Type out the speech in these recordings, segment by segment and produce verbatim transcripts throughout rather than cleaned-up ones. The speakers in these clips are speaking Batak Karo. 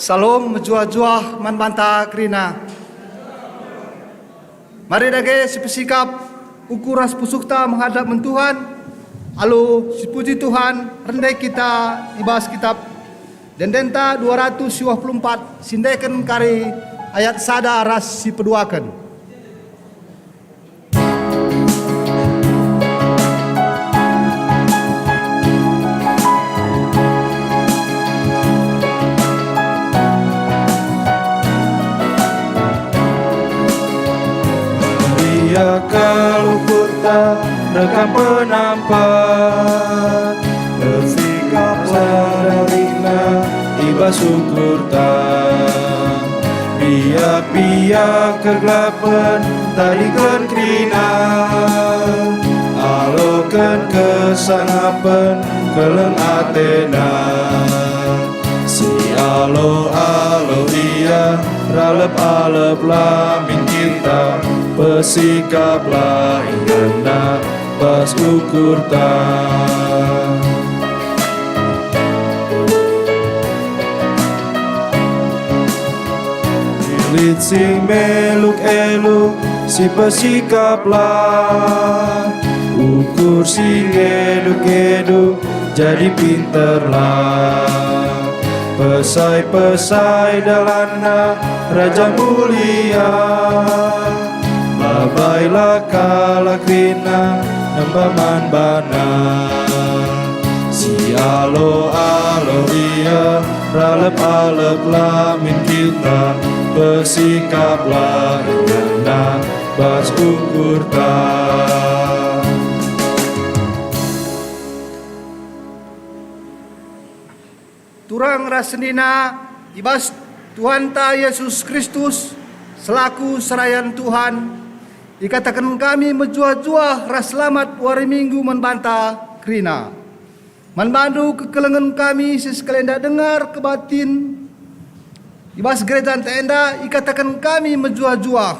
Salom mejuah-juah man banta kerina. Mari dage sipesikap ukur ras pusuhta menghadap man Tuhan, alu sipuji Tuhan, rende kita i bas Kitap Ende-endenta dua ratus siwah puluh empat, sindeken kari ayat sada ras sipeduaken. Ia kal ukurta rekam penampat, bersikap sadarina i bas ukurta. Biak-biak kegelapen tadingken kerina, aloken kesangapen keleng atena. Si alo-alo ia ralep-alep la min kita, pesikaplah ia ngena bas ukurta. Lit si meluk-eluk, si pesikaplah. Ukur si ngeduk-ngeduk, jadi pinterlah. Pesai-pesai dalanna Raja Mulia. Labailah kalak kerina nemba man baNa. Si alo-alo ia, ralep-alep la min kita, pesikaplah inganna bas ukurta. Turang ras senina, i bas Tuhanta Jesus Kristus selaku serayan Tuhan, ikataken kami mejuah-juah ras selamat wari Minggu man banta kerina. Man bandu kekelengen kami si sekalenda denga kebatin i bas gerejanta enda, ikataken kami mejuah-juah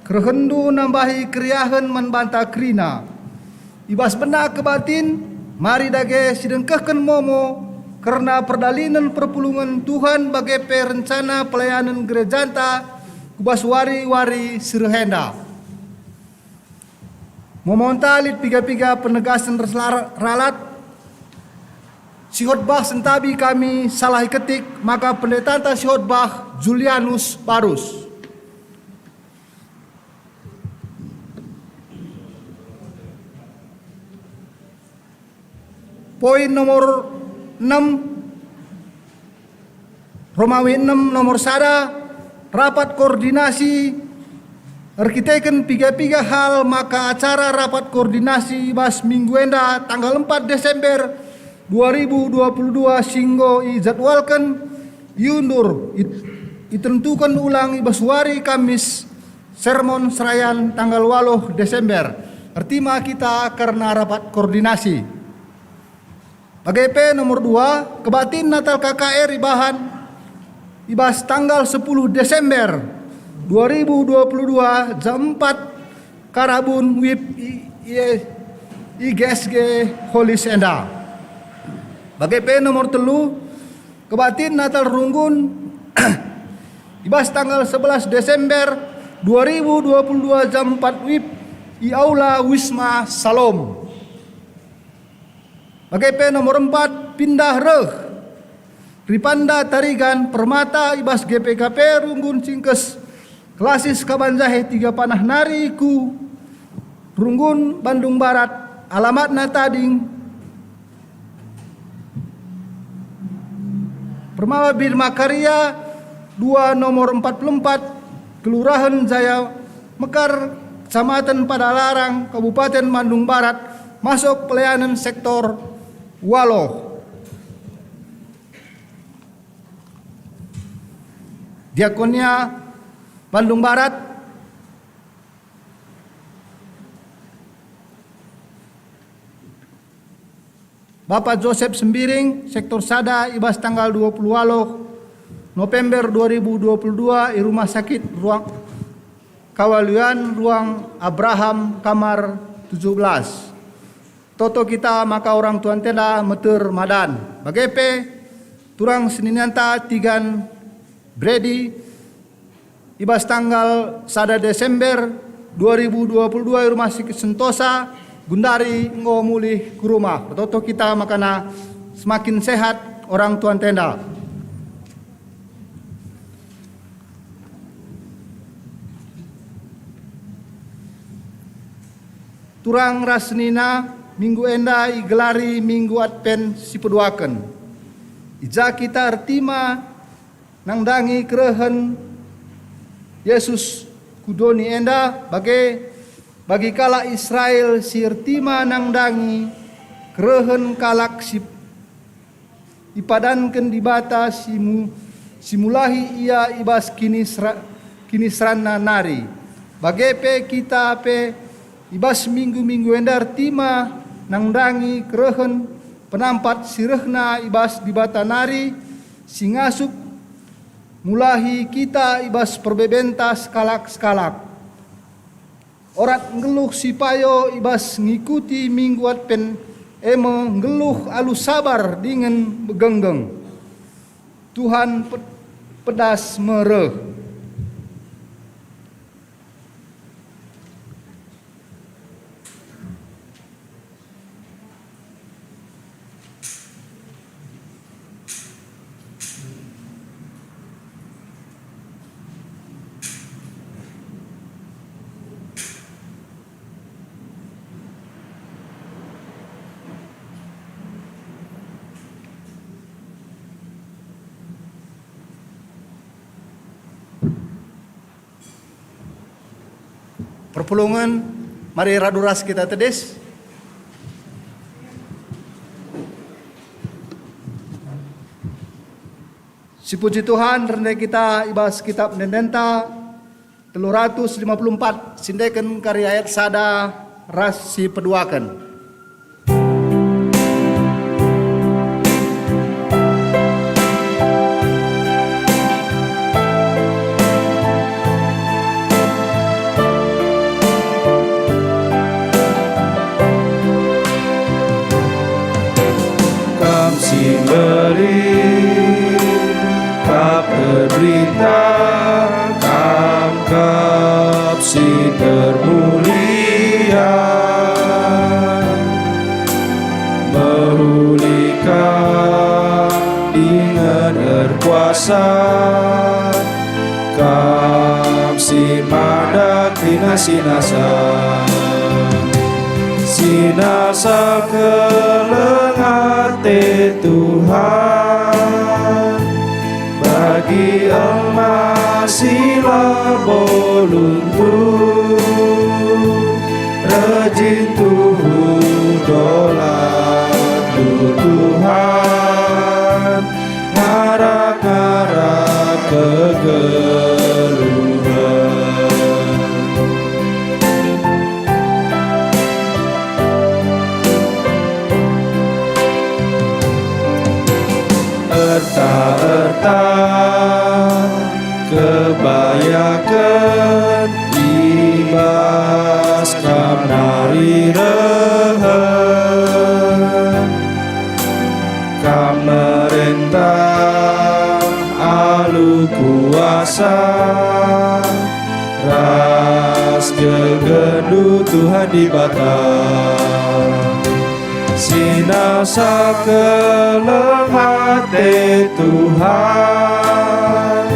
kerehenndu nambahi keriahen man banta kerina. I bas bena kebatin, mari dage sidengkehken momo kerna perdalinen perpulungen Tuhan bage pe rencana pelayanen gerejanta ku bas wari-wari si reh enda. Momonta lit piga-piga penegasen ras lar-, ralat, si khotbah sentabi kami salah iketik, maka pendetanta si khotbah Julianus Barus. Poin nomor enem, Romawi enem nomor sada, rapat koordinasi. Erkiteken piga-piga hal maka acara rapat koordinasi i bas minggu enda tanggal empat Desember dua ribu dua puluh dua si enggo ijadwalken iundur, it-, itentuken ulang i bas wari Kamis, sermon serayan tanggal waluh Desember. Ertima kita kerna rapat koordinasi. Bage pe nomor dua, kebatin Natal K K R ibahan i bas tanggal sepuluh Desember dua ribu dua puluh dua jam empat Karabun wib i, i, i G S G Holis enda. Bage pe nomor telu, kebatin Natal Runggun i bas tanggal sebelas Desember dua ribu dua puluh dua jam empat wib i Aula Wisma Salom. Bage pe nomor empat, pindah reh Ripanda Tarigan Permata i bas G P K P Runggun Cingkes, klasis Kabanjahe Tiga Panah nari ku Runggun, Bandung Barat, alamatna Tading, Permawa Birma Karya dua nomor empat puluh empat, Kelurahen Jaya Mekar, Kecamatan Padalarang, Kabupaten Bandung Barat, masuk pelayanan sektor Waloh. Diakonia Bandung Barat, Bapak Joseph Sembiring, sektor sada, i bas tanggal dua puluh waluh November dua ribu dua puluh dua i Rumah Sakit Ruang Kawalian, Ruang Abraham, kamar tujuh belas. Toto kita maka orang tua ntenda meter madan. Bage pe turang seninanta Tigan Bredi, i bas tanggal sada Desember dua ribu dua puluh dua i Rumah Sakit Sentosa, gundari enggo mulih ku rumah. Toto kita makana semakin sehat orang tua ntenda. Turang ras senina, minggu enda igelari Minggu Advent si peduaken. I ja kita ertima nandangi kerehen Yesus ku doni enda, bage bagi kalak Israel si ertima nandangi kerehen kalak si ipadanken Dibata si mu-, si mulahi ia i bas kinisra-, kiniseranna nari. Bage pe kita pe i bas minggu-minggu enda ertima nandangi kerehen penampat si rehna i bas Dibata nari, si ngasup mulahi kita i bas perbebenta sekalak-sekalak. Orat nggeluh si payo i bas ngikuti Minggu Advent e me nggeluh alu sabar dingen megenggeng. Tuhan pe-, pedas me reh. Perpulungen, mari radu ras kita tedis. Sipuji Tuhan, rende kita i bas kitab ende-endenta telu ratus lima puluh empat, siendeken kari ayat sada ras si peduaken. Kam si mbelin, kap erberita, Kam kap si termulia. Mehuli Kam dingen erkuasa, Kam si mada kerina si nasa. Si nasa keleng ate Tuhan, bagi emas si labo luntur, rejin tuhu dolat tu Tuhan, ngarak-ngarak kegeluhen. Erta-erta kebayaken i bas Kam nari rehen. Kam merentah alu kuasa ras gegendu Tuhan Dibata. Si nasa keleng ate Tuhan,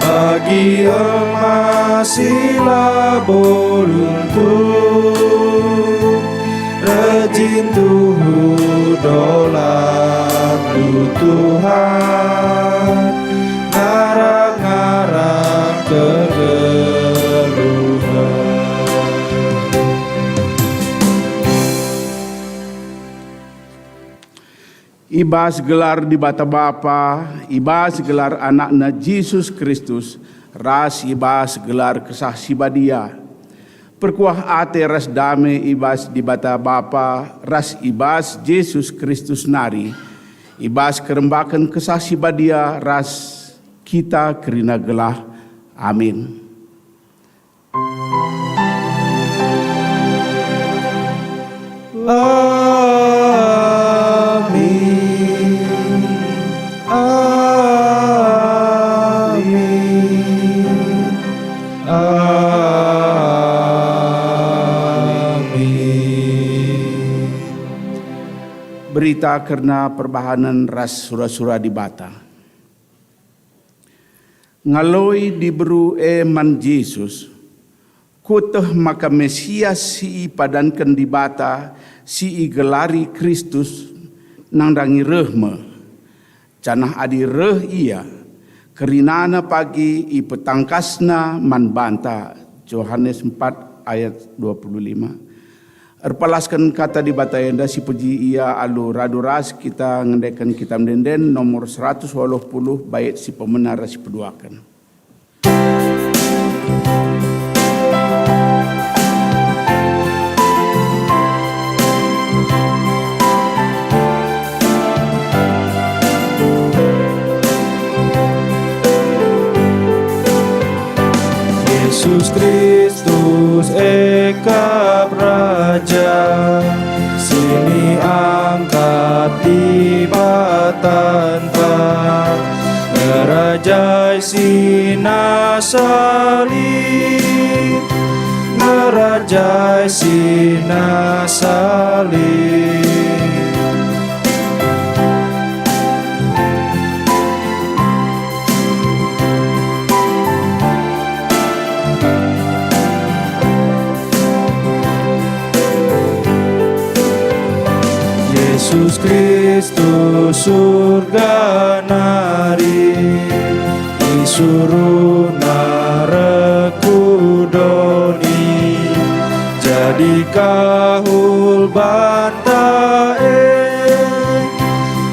bagi emas si labo luntur, rejin tuhu dolat tu Tuhan, ngarak-ngarak kegeluhen. I bas gelar Dibata Bapa, i bas gelar Anakna Jesus Kristus, ras i bas gelar Kesah Si Badia, perkuah ate ras dame i bas Dibata Bapa ras i bas Jesus Kristus nari, i bas kerembaken Kesah Si Badia ras kita kerina gelah. Amin. Amin. Amin. Amin. Berita kerna perbahanen ras sura-sura Dibata. Ngaloi diberu e man Jesus, "Kueteh maka Mesias si ipadanken Dibata, si igelari Kristus, nandangi reh me. Janah adi reh Ia, kerinana pagi ipetangkasNa man banta." Johanes empat ayat dua puluh lima. Erpalasken Kata Dibata enda, sipuji ia alu radu ras kita ngendeken Kitab Ende-enden nomor seratus waluh puluh, bait si pemena ras si peduaken. Jesus Kristus e kap Raja, si iangkat Dibatanta, ngerajai si nasa lit, ngerajai si nasa lit. Jesus Kristus Surga nari, isuruhNa reh ku doni. Jadi kahul banta e,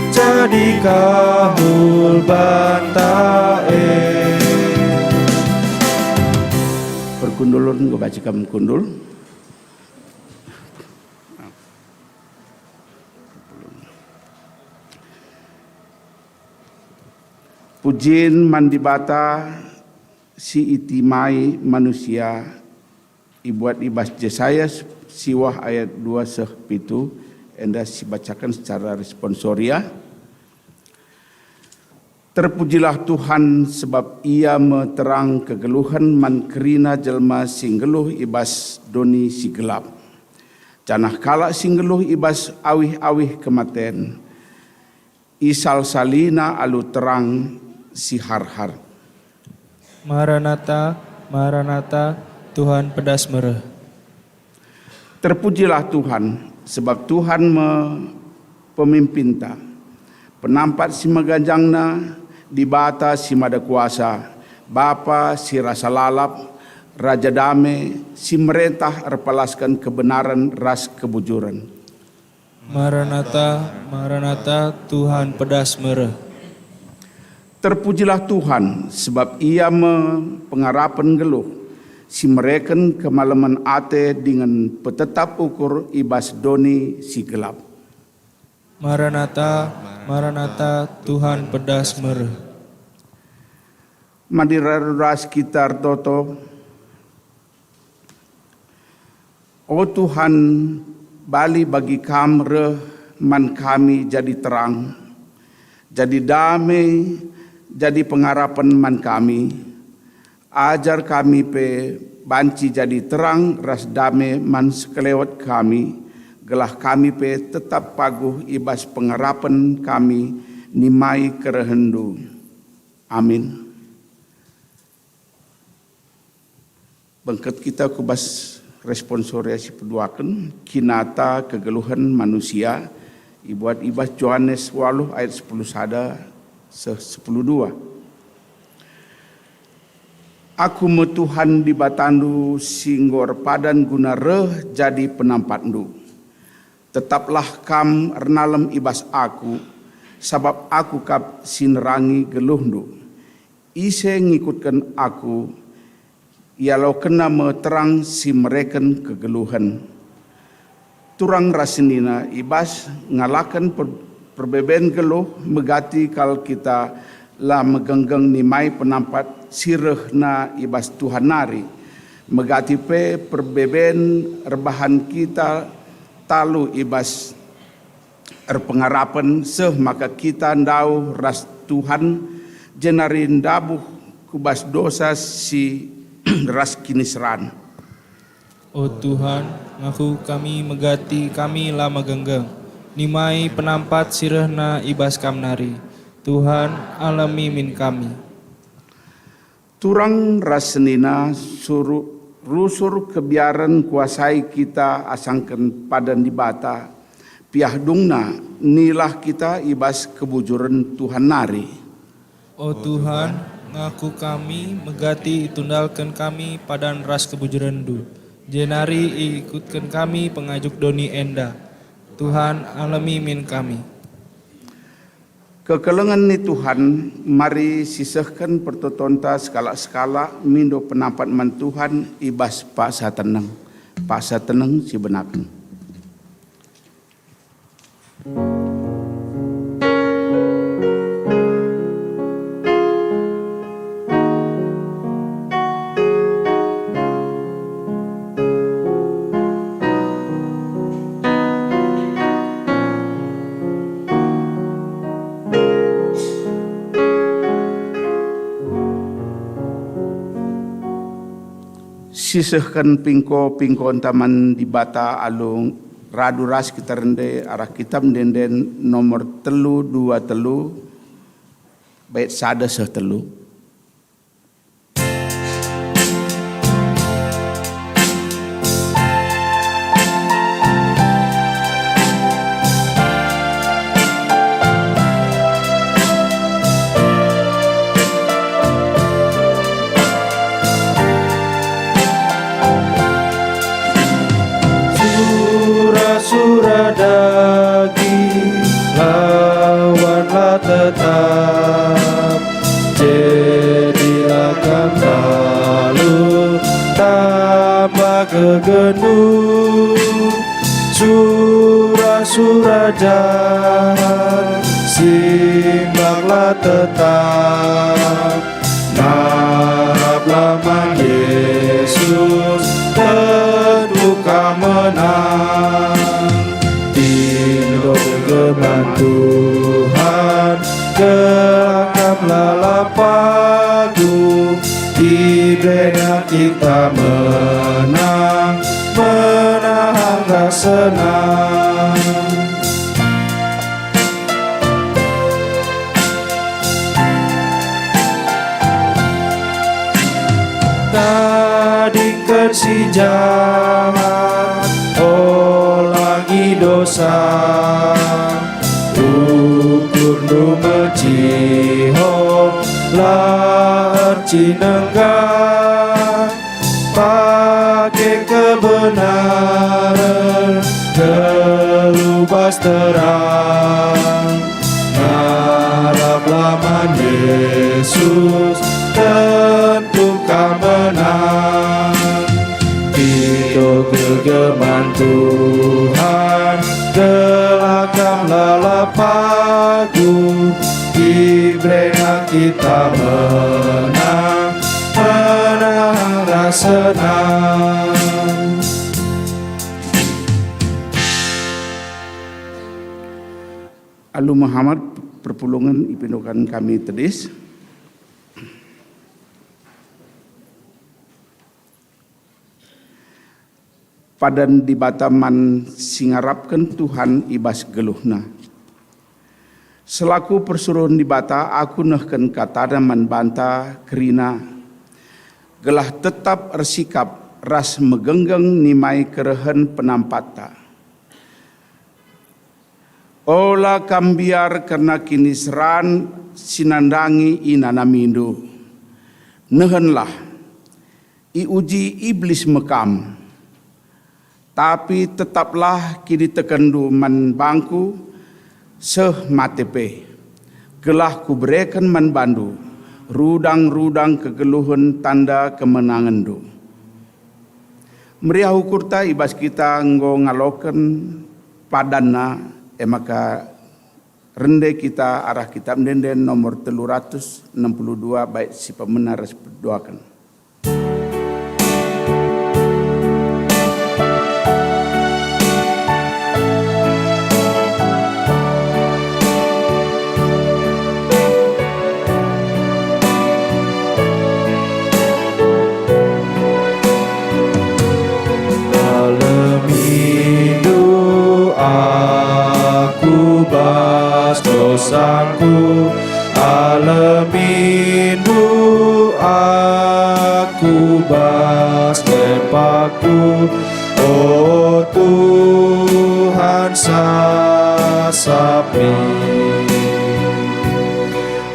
jadi kahul banta e. Perkundulun, enggo baca kam kundul. Pujin man Dibata si itimai manusia, ibuat i bas Jesaya siwah ayat dua seh pitu, enda sibacaken secara responsoria. Terpujilah Tuhan, sebab Ia me terang kegeluhen man kerina jelma si nggeluh i bas doni si gelap, janah kalak si nggeluh i bas awih-awih kematen. Isalsalina alu terang si harhar. Maranata, Maranata, Tuhan pedas mereh. Terpujilah Tuhan, sebab Tuhan me pemimpinta, penampat si meganjangna, Dibata si mada kuasa, Bapa si rasa lalap, Raja dame, si merentah erpalasken kebenaren ras kebujuren. Maranata, Maranata, Tuhan pedas mereh. Terpujilah Tuhan, sebab Ia me pengarapen nggeluh, si mereken kemalemen ate dingen petetap ukur i bas doni si gelap. Maranata, Maranata, Tuhan pedas mereh. Mari radu ras kita ertoto. O Tuhan, bali bagi Kam reh man kami jadi terang, jadi dame, jadi pengarapen man kami. Ajar kami pe banci jadi terang ras dame man sekelewet kami, gelah kami pe tetap paguh i bas pengarapen kami nimai kerehenNdu. Amin. Bengket kita ku bas responsoria si peduaken, kinata kegeluhen manusia, ibuat i bas Johanes waluh ayat sepuluh sada seh sepuluh dua. Aku me Tuhan Dibatandu si enggo erpadan guna reh jadi penampatndu. Tetaplah kam ernalem i bas Aku, sabap Aku kap si nerangi geluhndu. Ise ngikutken Aku, ialokenna me terang si mereken kegeluhen. Turang ras senina i bas ngalaken per-, perbeben geluh, megati kal kita la megenggeng nimai penampat si rehna i bas Tuhan nari. Megati pe perbeben erbahan kita talu i bas erpengarapen seh maka kita ndauh ras Tuhan, jenari ndabuh ku bas dosa si ras kiniseran. O Tuhan, ngaku kami megati kami la megenggeng, nimai penampat si rehna i bas Kam nari. Tuhan, alemi min kami. Turang ras senina suru-, rusur kebiaren kuasai kita asangken padan Dibata, piah dungna nilah kita i bas kebujuren Tuhan nari. O Tuhan, ngaku kami megati itundalken kami padan ras kebujurenNdu, jenari iikutken kami pengajuk doni enda. Tuhan, alemi min kami. Kekelengen ni Tuhan, mari sisehken pertotonta sekalak-sekalak mindo penampat man Tuhan i bas paksa teneng. Paksa teneng sibenaken. Sisehken pingko-pingkonta man Dibata alu radu ras kita rende arah Kitab Ende-enden nomor telu dua telu, bait sada seh telu. daging, lawanlah tetap. Jadilah kam lalu tambah kegenuh. Sura-sura jahat, simbaklah tetap. Ngaraplah man Yesus, tentu kam menang. Tilo kegeman Tuhan, gelah kam lalap pagu. Iberena kita menang, menang ras senang. Tadingken si jahat, olangi dosa. Ukurndu meciho, la ercinenggah. Pake kebenaren, gelubas terang. Ngaraplah man Yesus, tentu kam menang. Tilo kegeman Tuhan, gelah kam lalap pagu. Iberena kita menang, menang ras senang. Alu Muhammad, perpulungen ipindoken kami tedis. Padan Dibata man si ngarapken Tuhan i bas geluhna. Selaku persuruhen Dibata, aku nehken katana man banta kerina, gelah tetap ersikap ras megenggeng nimai kerehen penampatta. Ola kam mbiar kerna kiniseran si nandangi inanamindu. Nehenlah, iuji Iblis me kam. Tapi tetaplah kinitekenndu man bangku seh mate pe, gelah kubereken man bandu rudang-rudang kegeluhen tanda kemenangenndu. Meriah ukurta i bas kita enggo ngaloken padanna, e maka rende kita arah Kitab Ende-enden nomor telu ratus enam puluh dua, bait si pemena ras peduaken. Alemindu aku bas dosaku, alemindu aku bas depaku, o Tuhan sasapi.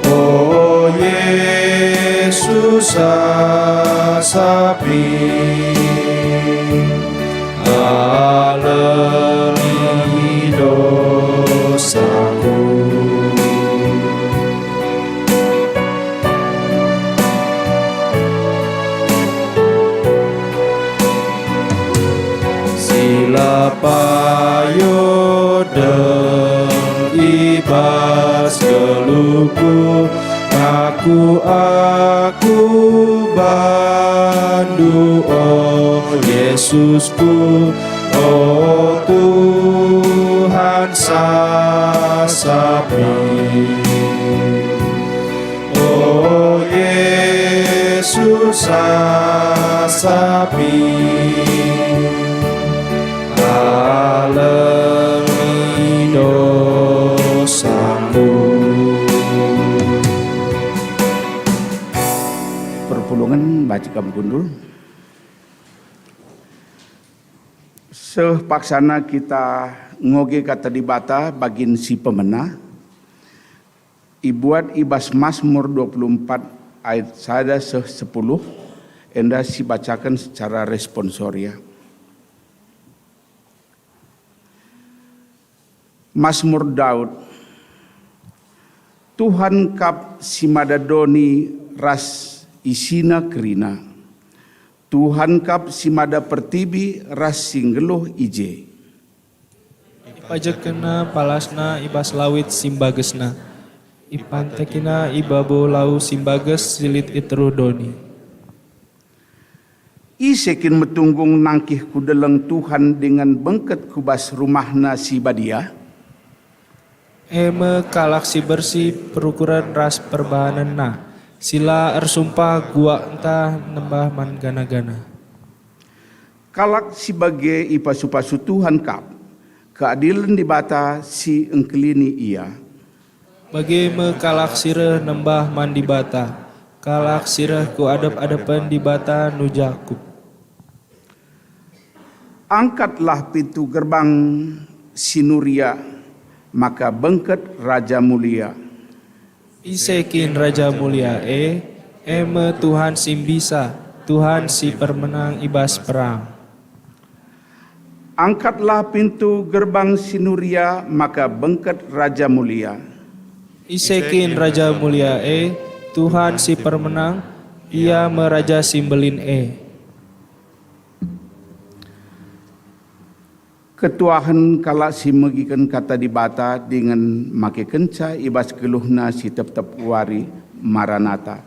O Yesus sasapi, alemi dosaku. Si la payo dem i bas geluhku, ngaku aku bandu, o Yesusku, o Tuhan sasapi. O Yesus sasapi, alemi dosaku. Perpulungen, banci kam kundul. Seh paksana kita ngoge Kata Dibata bagin si pemena. Ibuat i bas Masmur dua puluh empat ayat sada seh sepuluh, enda sibacaken secara responsoria. Masmur Daud. Tuhan kap si mada doni ras isina kerina. Tuhan kap si mada pertibi ras si nggeluh i je. Ipajekkenna palasna i bas lawit si mbagesna. Ipantekina i babo lau si mbages si lit i teruh doni. Ise kin metunggung nangkih ku deleng Tuhan dingen bengket ku bas rumahNa si badia? E me kalak si bersih perukuren ras perbahanenna, si la ersumpah guak ntah nembah man gana-gana. Kalak si bage ipasu-pasu Tuhan kap, keadilen Dibata si engkelini ia. Bage me kalak si reh nembah man Dibata, kalak si reh ku adep-adepen Dibata nujahku. Angkatlah pintu gerbang si nuria, maka bengket Raja Mulia. Ise kin Raja Mulia e? E me Tuhan si mbisa, Tuhan si permenang i bas perang. Angkatlah pintu gerbang si nuria, maka bengket Raja Mulia. Ise kin Raja Mulia e? Tuhan si permenang, Ia me Raja si mbelin e. Ketuahen kalak si megiken kata Dibata dingen makekenca i bas geluhna si tep-tep wari. Maranata.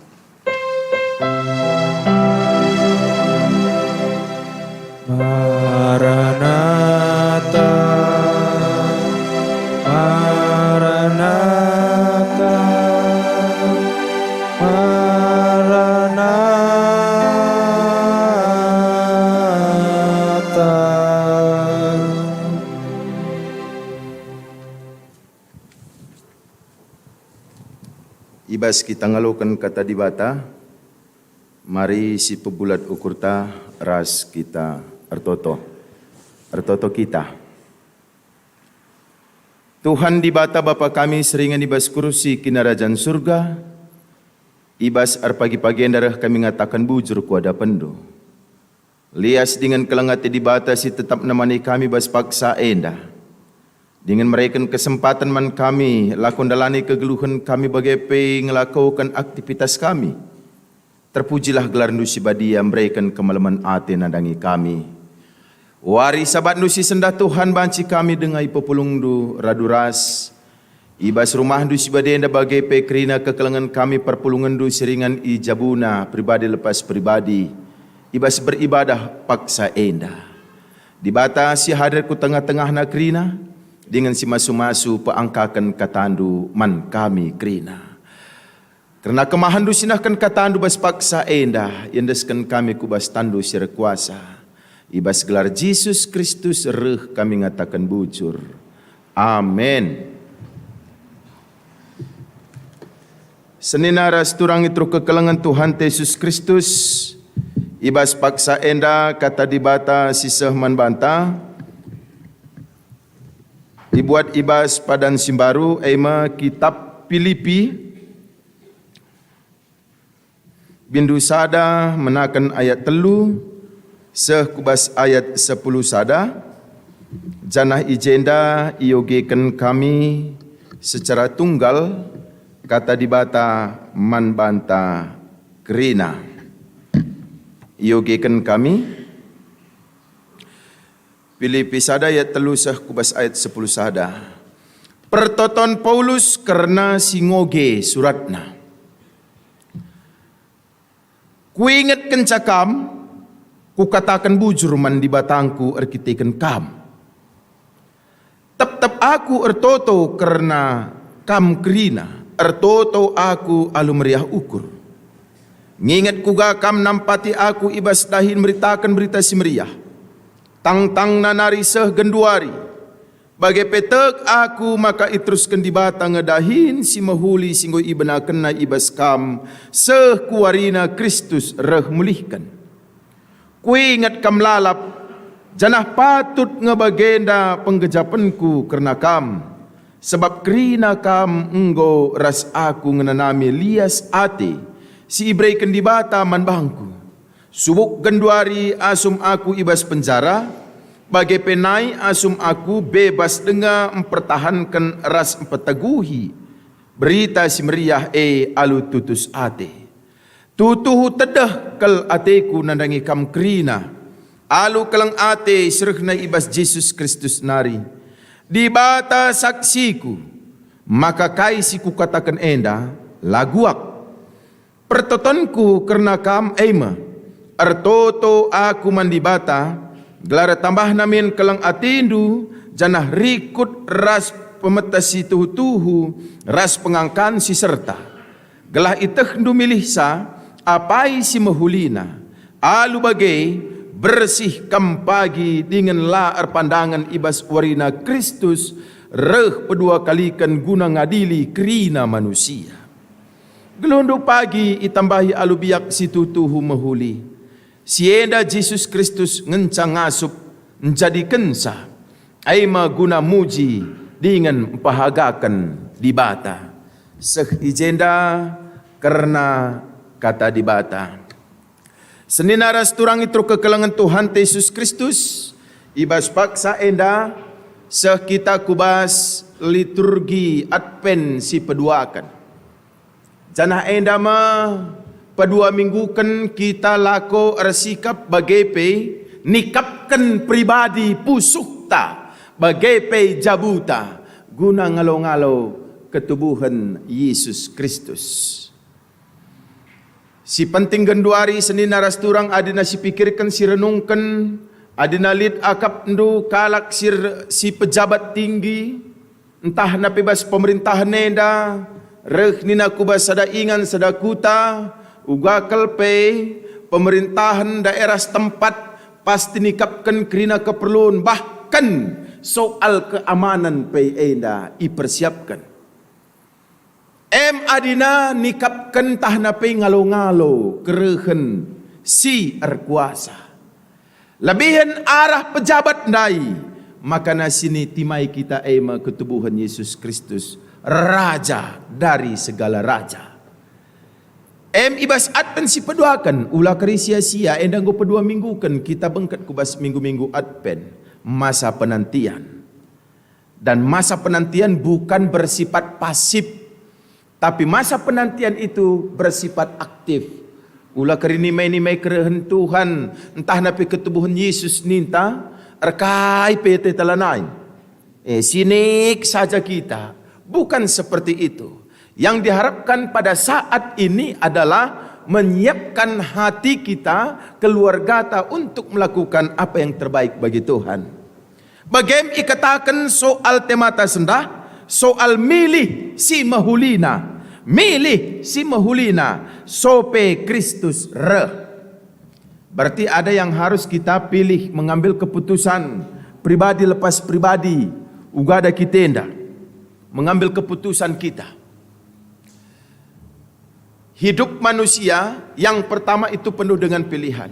Maranata, Maranata, Maranata. I bas kita ngaloken kata Dibata, mari sipebulat ukurta ras kita ertoto. Ertoto kita. Tuhan Dibata Bapa kami si ringan i bas kursi Kinirajan Surga, i bas erpagi-pagi enda reh kami ngataken bujur ku adapenNdu. Lias dingen keleng ate Dibata si tetap nemani kami bas paksa enda, dingen mereken kesempaten man kami lako ndalani kegeluhen kami bage pe ngelakoken aktivitas kami. Terpujilah gelarNdu si badia mereken kemalemen ate nandangi kami. Wari Sabatndu si sendah Tuhan banci kami denga i pepulungNdu radu ras i bas rumahNdu si badenda bage pe kerina kekelengen kami perpulungenNdu si ringan i jabuna pribadi lepas pribadi i bas beribadah paksa enda. Dibata si hadir ku tengah-tengahna kerina, dingen si masu-masu peangkaken kataNdu man kami kerina. Kerna kemahenNdu si nehken kataNdu bas paksa enda, iendesken kami ku bas tanNdu si erkuasa. I bas gelar Jesus Kristus reh kami ngataken bujur. Amen. Senina ras turang i teruh kekelengen Tuhanta Jesus Kristus, i bas paksa enda kata Dibata si seh man banta, ibuat i bas padan si mbaru, e me kitap Pilipi, bindu sada menaken ayat telu seh ku bas ayat sepuluh sada, janah i jenda iogeken kami secara tunggal kata Dibata man banta kerina. Iogeken kami Pilipi sada ayat telu seh ku bas ayat sepuluh sada. Pertoton Paulus kerna si ngoge suratna. Kuingetkenca kam, kukataken bujur man Dibatangku erkiteken kam. Tep-tep aku ertoto kerna kam kerina, ertoto aku alu meriah ukur. Nginget kuga kam nampati aku i bas dahin meritaken Berita Si Meriah. Tangtangna nari seh genduari, bage pe tek aku maka iterusken Dibata nge dahin si mehuli si enggo ibenakenNa i bas kam seh ku warina Kristus reh mulihken. Kuinget kam lalap, janah patut nge bagenda penggejapenku kerna kam, sabap kerina kam enggo ras aku ngenanami lias ate si ibereken Dibata man bangku. Subuk genduari asum aku i bas penjara, Bage pe nai asum aku bebas denga mpertahanken ras mpeteguhi Berita Si Meriah e alu tutus ate. Tuhu tedeh kal ateku nandangi kam kerina, alu keleng ate si rehna i bas Jesus Kristus nari. Dibata saksiku, maka kai si kukataken enda la guak. Pertotonku kerna kam e me, ertoto aku man Dibata, gelah tambahna min keleng atendu, janah rikut ras pemetes si tuhu-tuhu, ras pengangkan si serta. Gelah ietehndu milihsa apai si mehulina. Alu bage, bersih kam pagi dingen la erpandangen i bas warina Kristus reh peduakaliken guna ngadili kerina manusia. Geluhndu pagi itambahi alu biak si tuhu-tuhu mehuli. Si enda Jesus Kristus ngenca ngasup njadikenca, e me guna muji dingen mpehagaken Dibata. Seh i jenda kerna Kata Dibata. Senina ras turang i teruh kekelengen Tuhanta Jesus Kristus, i bas paksa enda seh kita ku bas liturgi Advent si peduaken. Janah enda me pedua mingguken kita lako ersikap bage pe nikapken pribadi pusuhta bage pe jabuta guna ngalo-ngalo ketubuhen Jesus Kristus. Si penting genduari senina ras turang adina sipikirken, sirenungken, adina lit akapndu kalak si, si pejabat tinggi, ntah napi bas pemerintahen enda, reh nina ku bas sada ingan sada kuta, uga kal pe pemerintahen daerah setempat pasti nikapken kerina keperlun, bahkan soal keamanan pe enda ipersiapken. Em adina nikapken ntah napi ngalo-ngalo kerehen si erkuasa. Lebihen arah pejabat ndai, makana sinitimai kita e me ketubuhen Jesus Kristus, Raja dari segala raja. Em i bas Advent si peduaken, ula kari sia-sia, enda enggo pedua mingguken kita bengket ku bas minggu-minggu Advent, masa penantian. Dan masa penantian bukan bersifat pasif, tapi masa penantian itu bersifat aktif. Ula kari nimai-nimai kerehen Tuhan, ntah napi ketubuhen Yesus ninta, erkai pe ateta lanai. Eh, sinik saja kita. Bukan seperti itu. Yang diharapkan pada saat ini adalah menyiapkan hati kita, keluargata untuk melakukan apa yang terbaik bagi Tuhan. Bagem ikataken soal temata sendah, soal milih si mehulina, milih si mehulina, sope Kristus reh. Berarti ada yang harus kita pilih, mengambil keputusan pribadi lepas pribadi, uga da kita enda mengambil keputusan kita. Hidup manusia yang pertama itu penuh dengan pilihan.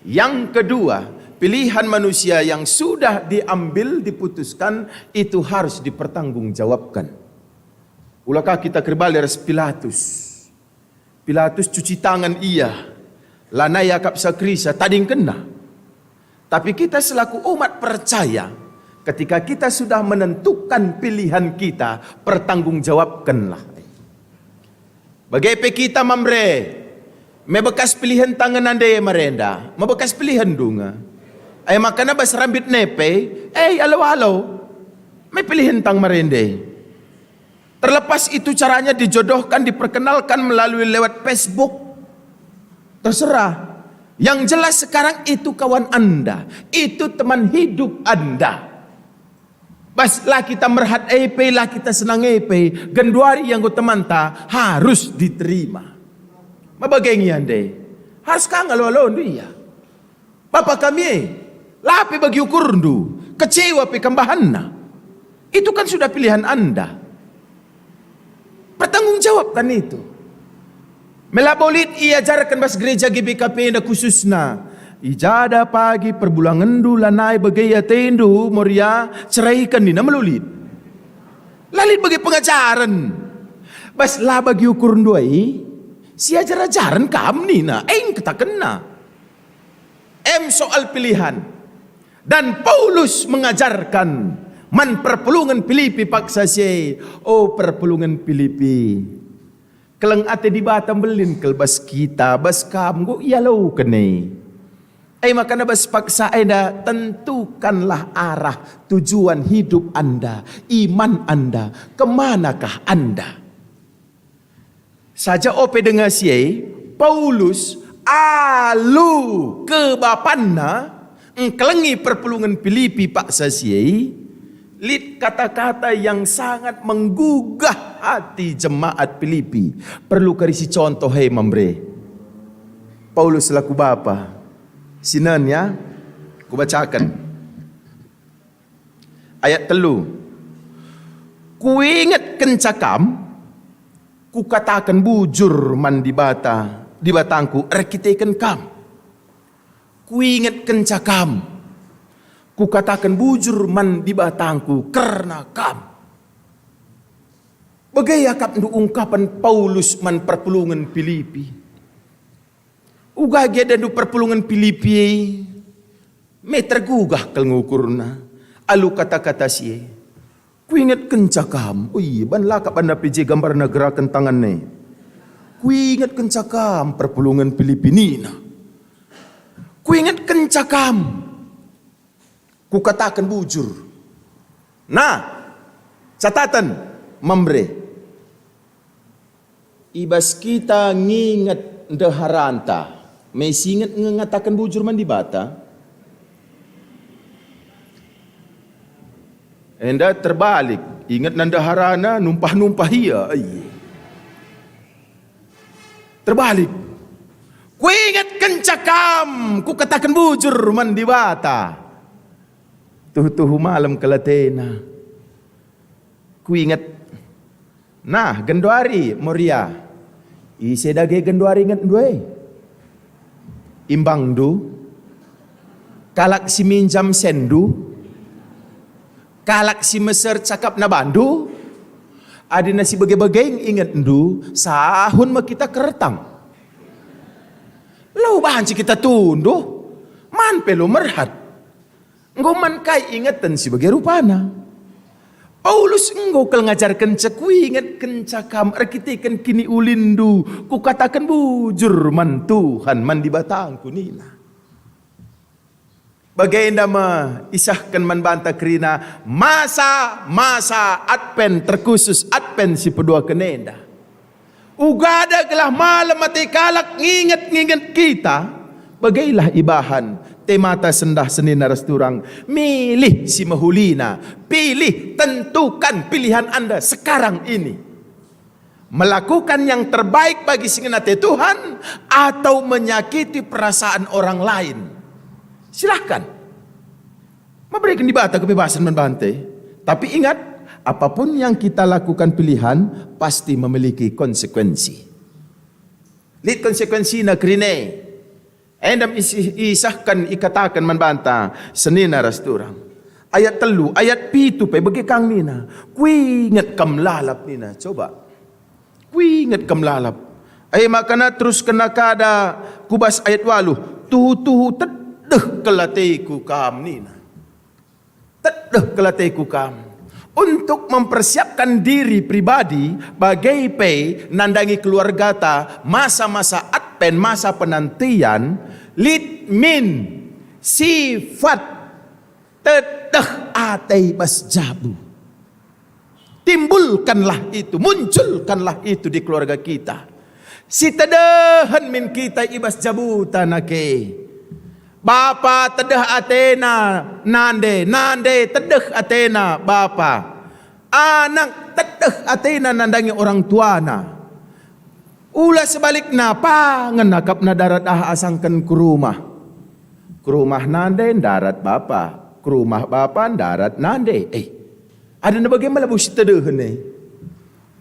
Yang kedua, pilihan manusia yang sudah diambil, diputuskan, itu harus dipertanggungjawabkan. Ulaka kita kerbali ras Pilatus. Pilatus cuci tangan ia, lanai akap sakrisa, tadingkenna. Tapi kita selaku umat percaya, ketika kita sudah menentukan pilihan kita, pertanggungjawabkenlah. Bage pe kita mamre, mebekas pilihen tangen ande marenda, mebekas pilihen dunga. Ai makana bas rambit nepe, eh, alo-alo, me pilihen tang marende. Terlepas itu caranya dijodohkan, diperkenalkan melalui lewat Facebook. Terserah. Yang jelas sekarang itu kawan Anda, itu teman hidup Anda. Bas la kita merhat e pe, la kita senang e pe, genduari ianggo temanta harus diterima. Mabage ngian de. Harus ka ngalo-alondu ia. Bapa kami e, la pe bagi ukurndu, kecewa pe kam bahanna. Itu kan sudah pilihan Anda. Pertanggungjawabkan itu. Me labo lit iajarken bas gereja G B K P enda khususna. I jada pagi perbulangenndu lanai bage atendu, Moria, ceraiken nina me lit. La lit bage pengajaren. Bas la bagi ukurndu ai, siajar-ajaren kam nina, e engkatakenna. Em soal pilihan. Dan Paulus mengajarkan man perpulungen Pilipi paksa si e, "O perpulungen Pilipi, keleng ate Dibata mbelin kal bas kita, bas kam enggo ialoken e. E maka bas paksa enda tentukanlah arah, tujuan hidup enda, iman enda, kemanakah enda?" Saja ope denga si e, Paulus alu kebapanna engkelengi perpulungen Pilipi paksa si e, lit kata-kata yang sangat menggugah hati jemaat Pilipi. Perlu kari si contoh e, Mamre. Paulus selaku bapa, sinen ya, kubacaken. Ayat telu. "Kuingetkenca kam, kukataken bujur man Dibata, Dibatangku erkiteken kam. Kuingetkenca kam, kukataken bujur man Dibatangku kerna kam." Bage akapndu ungkapen Paulus man perpulungen Pilipi. Uga gia dendu perpulungen Pilipi e me tergugah kal ngukurna alu kata-kata si e. "Kuingetkenca kam." Ui, ban lakap bana P J gambarna geraken tangan e. "Kuingetkenca kam perpulungen Pilipi," nina. "Kuingetkenca kam. Kukataken bujur." Nah, cataten, Mamre. I bas kita nginget ndeharanta, me si inget nge ngataken bujur man Dibata? Enda terbalik, ingetna ndeharana, numpah-numpah ia. Ai. Terbalik. "Kuingetkenca kam, kukataken bujur man Dibata." Tuhu-tuhu malem kal atena. Kuinget. Nah, genduari, Moria. Ise dage genduari ingetndu e? Imbangndu? Kalak si minjam senndu? Kalak si meser cakapna bandu? Adina si bage-bage ingetndu, sahun me kita kertang. Lau banci kita tunduh, man pe lau merhat. Enggo man kai ingeten si bage rupana. Paulus enggo kal ngajarkenca, "Kuingetkenca kam erkiteken kiniulinndu, kukataken bujur man Tuhan, man Dibatangku," nina. Bagenda me isehken man banta kerina masa-masa Advent, terkhusus Advent si peduaken enda. Ugada gelah malem ate kalak nginget-nginget kita, bagailah ibahan, temata sendah senina ras turang, milih si mehulina, pilih, tentukan pilihan Anda sekarang ini. Melakukan yang terbaik bagi si ngena ate Tuhan atau menyakiti perasaan orang lain. Silahkan. Mbereken Dibata kebebasan man banta. Tapi ingat, apapun yang kita lakukan pilihan pasti memiliki konsekuensi. Lit konsekuensina kerina e. Enda me isi-, isehken, ikataken man banta senina ras turang. Ayat telu, ayat pitu pe bage kang nina, "Kuinget kam lalap," nina. Coba. "Kuinget kam lalap." E maka teruskenna kada ku bas ayat waluh, "Tuhu-tuhu tedeh kal ateku kam," nina. "Tedeh kal ateku kam." Untuk mempersiapkan diri pribadi, bage pe nandangi keluargata masa-masa Advent, masa penantian, lit min sifat tedeh ate bas jabu. Timbulkanlah itu, munculkanlah itu di keluarga kita. Sitedehen min kita i bas jabuta nake. Bapa tedeh atena nande, nande tedeh atena bapa. Anak tedeh atena nandangi orang tuana. Ula sebalikna, pangen akapna darat ah asangken ku rumah. Ku rumah nande ndarat bapa, ku rumah bapa ndarat nande. Eh, adina bage me labo sitedehen e.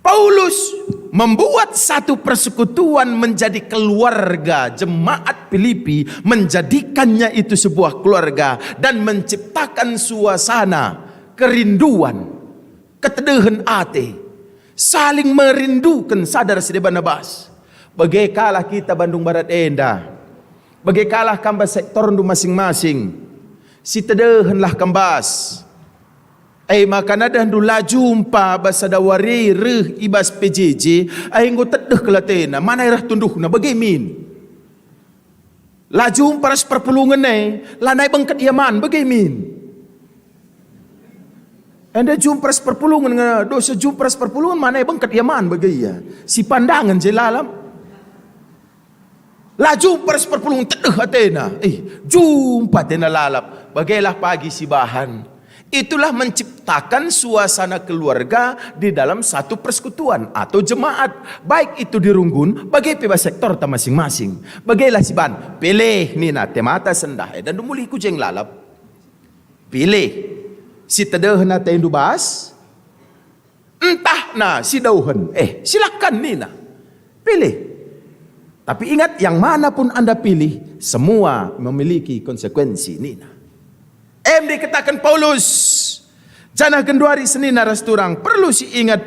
Paulus membuat satu persekutuan menjadi keluarga jemaat Filipi, menjadikannya itu sebuah keluarga dan menciptakan suasana kerinduan. Ketedehen ate, saling merinduken sada ras si debanna bas. Bage kalah kita Bandung Barat enda. Bage kalah kam bas sektorndu masing-masing. Sitedehenlah kembas. E maka nadehndu la jumpa bas sada wari reh i bas P J J, ai enggo tedeh kal atena, mana e reh tunduhna, bage min. La jumpa ras perpulungen e, lanai bengket ia man, bage min. Enda jumpa ras perpulungen nge, dosa jumpa ras perpulungen, mana e bengket ia man, bage ia. Si pandangen je lalap. La jumpa ras perpulungen, tedeh atena. Eh, jumpa atena lalap. Bagelah pagi si bahan. Itulah menciptakan suasana keluarga di dalam satu persekutuan atau jemaat, baik itu di runggun, bage pe bas sektorta masing-masing. Bagelah si bahan, pilih nina, temata sendah, enda ndumuli ku jeng lalap. Pilih. Si tedehen atendu bas, ntah na si dauhen, eh, silakan nina. Pilih. Tapi ingat, yang mana pun Anda pilih, semua memiliki konsekuensi nina. Em dikataken Paulus, janah genduari senina ras turang, perlu si ingat,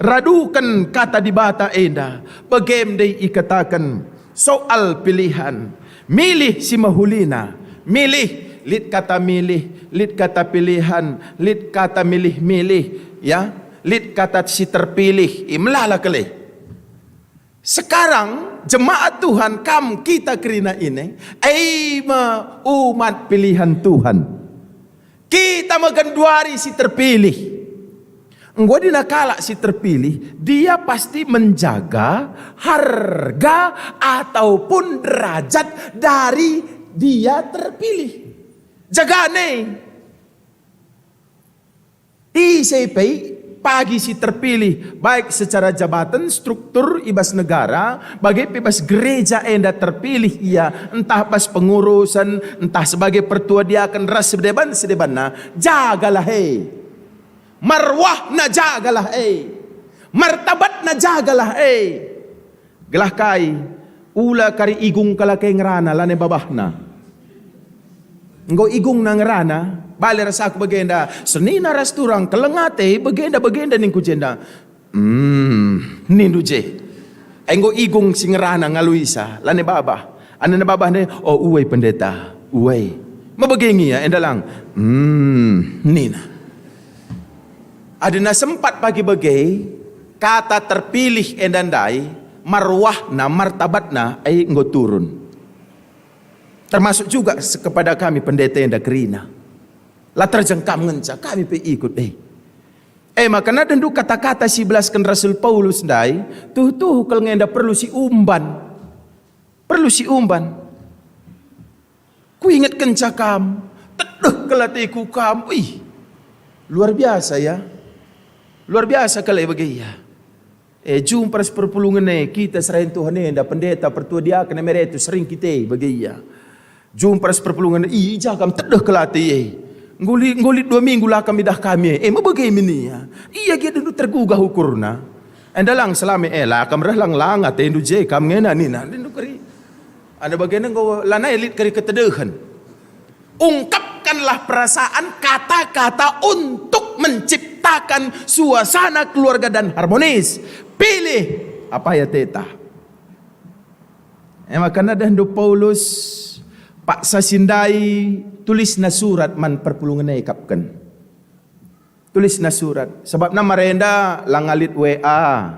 raduken kata Dibata enda, bage me ndai ikataken soal pilihan. Milih si mehulina, milih, lit kata milih, lit kata pilihan, lit kata milih-milih, ya, lit kata si terpilih, i melala kele. Sekarang jemaat Tuhan, kam kita kerina ini, ai me umat pilihan Tuhan. Kita me genduari si terpilih. Enggo adina kalak si terpilih, dia pasti menjaga harga ataupun derajat dari dia terpilih. Jagane. Ise pe pagi si terpilih, baik secara jabatan, struktur i bas negara, bage pe bas gereja enda terpilih ia, ntah bas pengurusen, ntah sebagai pertua diaken ras sedeban-sedebanna, jagalah e. Marwahna jagalah e. Martabatna jagalah e. Gelah kai, ula kari igung kalak e ngerana, lanai babahna. Enggo igungna ngerana, bali ras aku bagenda, senina ras turang, keleng ate, bagenda, bagenda ningku jenda. Hmm, nindu je. Enggo igung si ngerana ngaluisa, lanai babah. Anana babah ne, oh, uai pendeta, uai. Mebage nge ia, enda lang. Hmm, nina. Adina sempat pagi bage, kata terpilih enda ndai, marwahna, martabatna, ai enggo turun. Termasuk juga se-, kepada kami pendeta enda kerina. La terjengkam ngenca, kami pe ikut, eh. Eh, maka nadehndu kata-kata si belasken Rasul Paulus ndai, tuhu-tuhu kal nge enda perlu si umban. Perlu si umban. Kuingetkenca kam, tedeh kal ateku kam. Ih, luar biasa ya. Luar biasa kal e bage ia. Eh, jumpa ras perpulungen e, kita serayan Tuhan enda, pendeta, pertua diaken, emeritus, sering kita e bage ia. Jumpa ras perpulungen e, ih, i ja kam, tedeh kal ate e. Enggo lit, enggo lit dua minggu la kam idah kami e. Eh, mebage min ia. Ia gia dendu tergugah ukurna. Enda lang selama e, la kam reh lang, lang atendu je kam ngena nina. Dendu keri. Enda bagenda enggo lanai lit kari ketedehen. Ungkapkanlah perasaan, kata-kata untuk menciptakan suasana keluarga dan harmonis. Pilih apa ya teta. E maka nadehndu Paulus, paksa si ndai tulisna surat man perpulungen e ikapken. Tulisna surat. Sabapna marenda langa lit W A.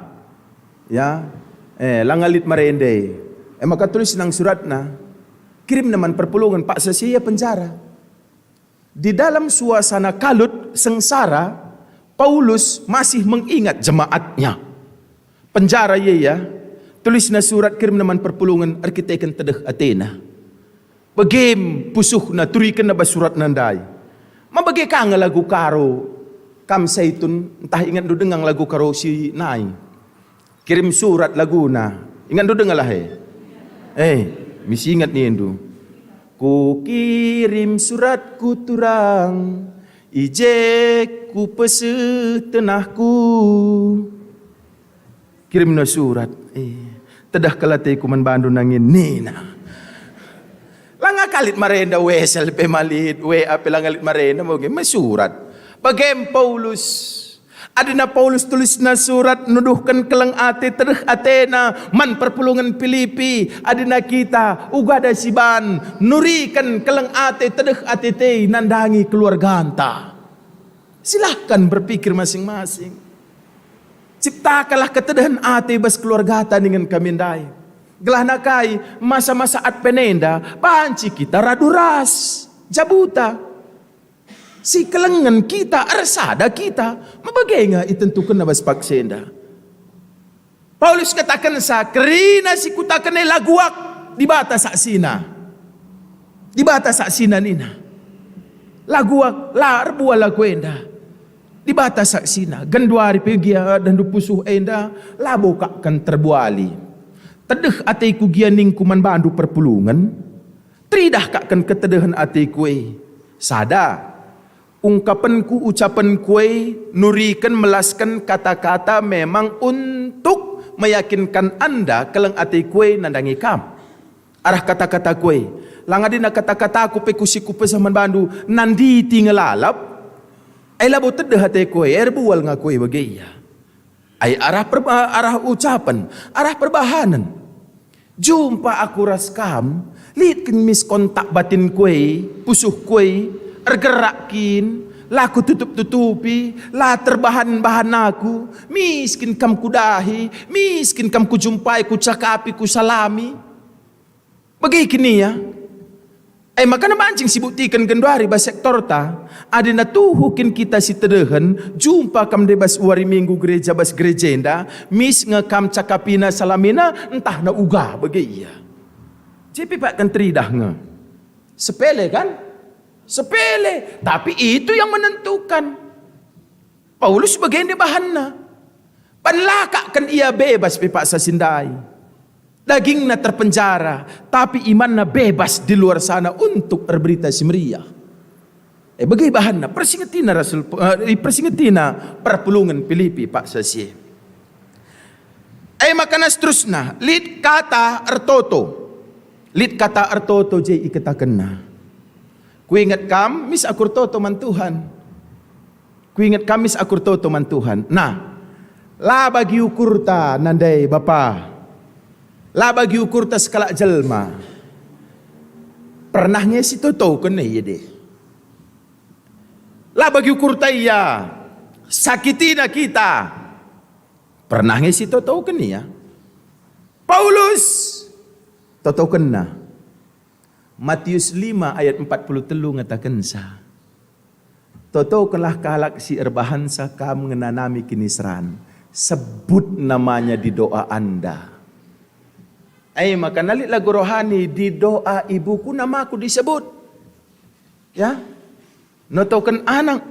Ya. Eh, langa lit marenda. E maka tulisna nge suratna. Kirimna man perpulungen, paksa si ia penjara. Di dalam suasana kalut, sengsara, Paulus masih mengingat jemaatnya. Penjara ia, ia, tulisna surat, kirimna man perpulungen erkiteken tedeh atena. Bage pusuhna, turikenna bas suratna ndai. Ma bage ka nge lagu Karo, Kam Saitun, ntah ingetndu denga lagu Karo si nai? Kirim surat laguna. Ingetndu denga lah e? Eh, misi inget nindu. Kukirim suratku turang, i je kupeseh tenahku. Kirimna surat. Eh, tedeh kal ateku man bandu nangin, nina. Langa ka lit marenda, wesel pe ma lit, W A pe langa lit marenda, bage me surat. Bage me Paulus. Adina Paulus tulisna surat nuduhken keleng ate tedeh atena man perpulungen Pilipi, adina kita ugada siban nuriken keleng ate tedeh ate te nandangi keluarganta. Silahkan berpikir masing-masing. Ciptakanlah ketedehen ate bas keluargata ningen kami ndai. Gelahna kai, masa-masa Advent enda banci kita radu ras jabuta. Sikelengen kita, ersada kita, mebage nge itentukenna bas paksa enda. Paulus katakensa, "Kerina si kutaken e la guak, Dibata saksina." Dibata saksina nina. La guak, la erbual aku enda. Dibata saksina, genduari pe gia dahndu pusuh enda, labo kak ken terbuali. Tedeh ateku gia ningku man bandu perpulungen, teridah kak ken ketedehen ateku e. Sada, ungkapenku, ucapenku e nuriken, melasken kata-kata memang untuk meyakinkan enda keleng ateku e nandangi kam. Arah kata-kataku e, lang adina kata-kataku pe ku si kupeseh man bandu nanditi nge lalap, ai labo tedeh ateku e, erbual nge aku e bage ia. Ai arah perba-, arah ucapen, arah perbahanen. Jumpa aku ras kam, lit kin mis kontak batinku e, pusuhku e, ergerak kin, la kututup-tutupi, la terbahan-bahan aku, mis kin kam kudahi, mis kin kam kujumpai, kucakapi, kusalami. Bage kin ia? E maka banci sibuktiken genduari bas sektorta, adina tuhu kin kita si tedehen, jumpa kam ndai bas wari Minggu gereja bas gereja enda, mis nge kam cakapina salamina, ntahna uga bage ia. Jepi pak kan teridah nge. Sepele kan? Sepele, tapi itu yang menentukan. Paulus bage nde bahanna. Ban la kak ken ia bebas pe paksa si ndai. Dagingna terpenjara, tapi imanna bebas di luar sana untuk erberita si meriah. E bage bahanna, persingetina Rasul, eh, persingetina perpulungen Pilipi paksa si e. E maka seterusna, lit kata ertoto. Lit kata ertoto je ikatakenna. Kuinget kam, mis aku ertoto man Tuhan. Kuinget kam, mis aku ertoto man Tuhan. Nah, la bagi ukurta nandai bapa. La bagi ukurta sekalak jelma. Pernah nge sitotoken ia deh. La bagi ukurta ia. Sakitina kita. Pernah nge sitotoken ia. Paulus totokenna. Matius lima ayat empat puluh telu ngatakensa, "Totokenlah kalak si erbahansa kam ngenanami kiniseran, sebut namanya di doa anda." E maka nalit lagu rohani di doa ibuku namaku disebut. Ya, notoken anak.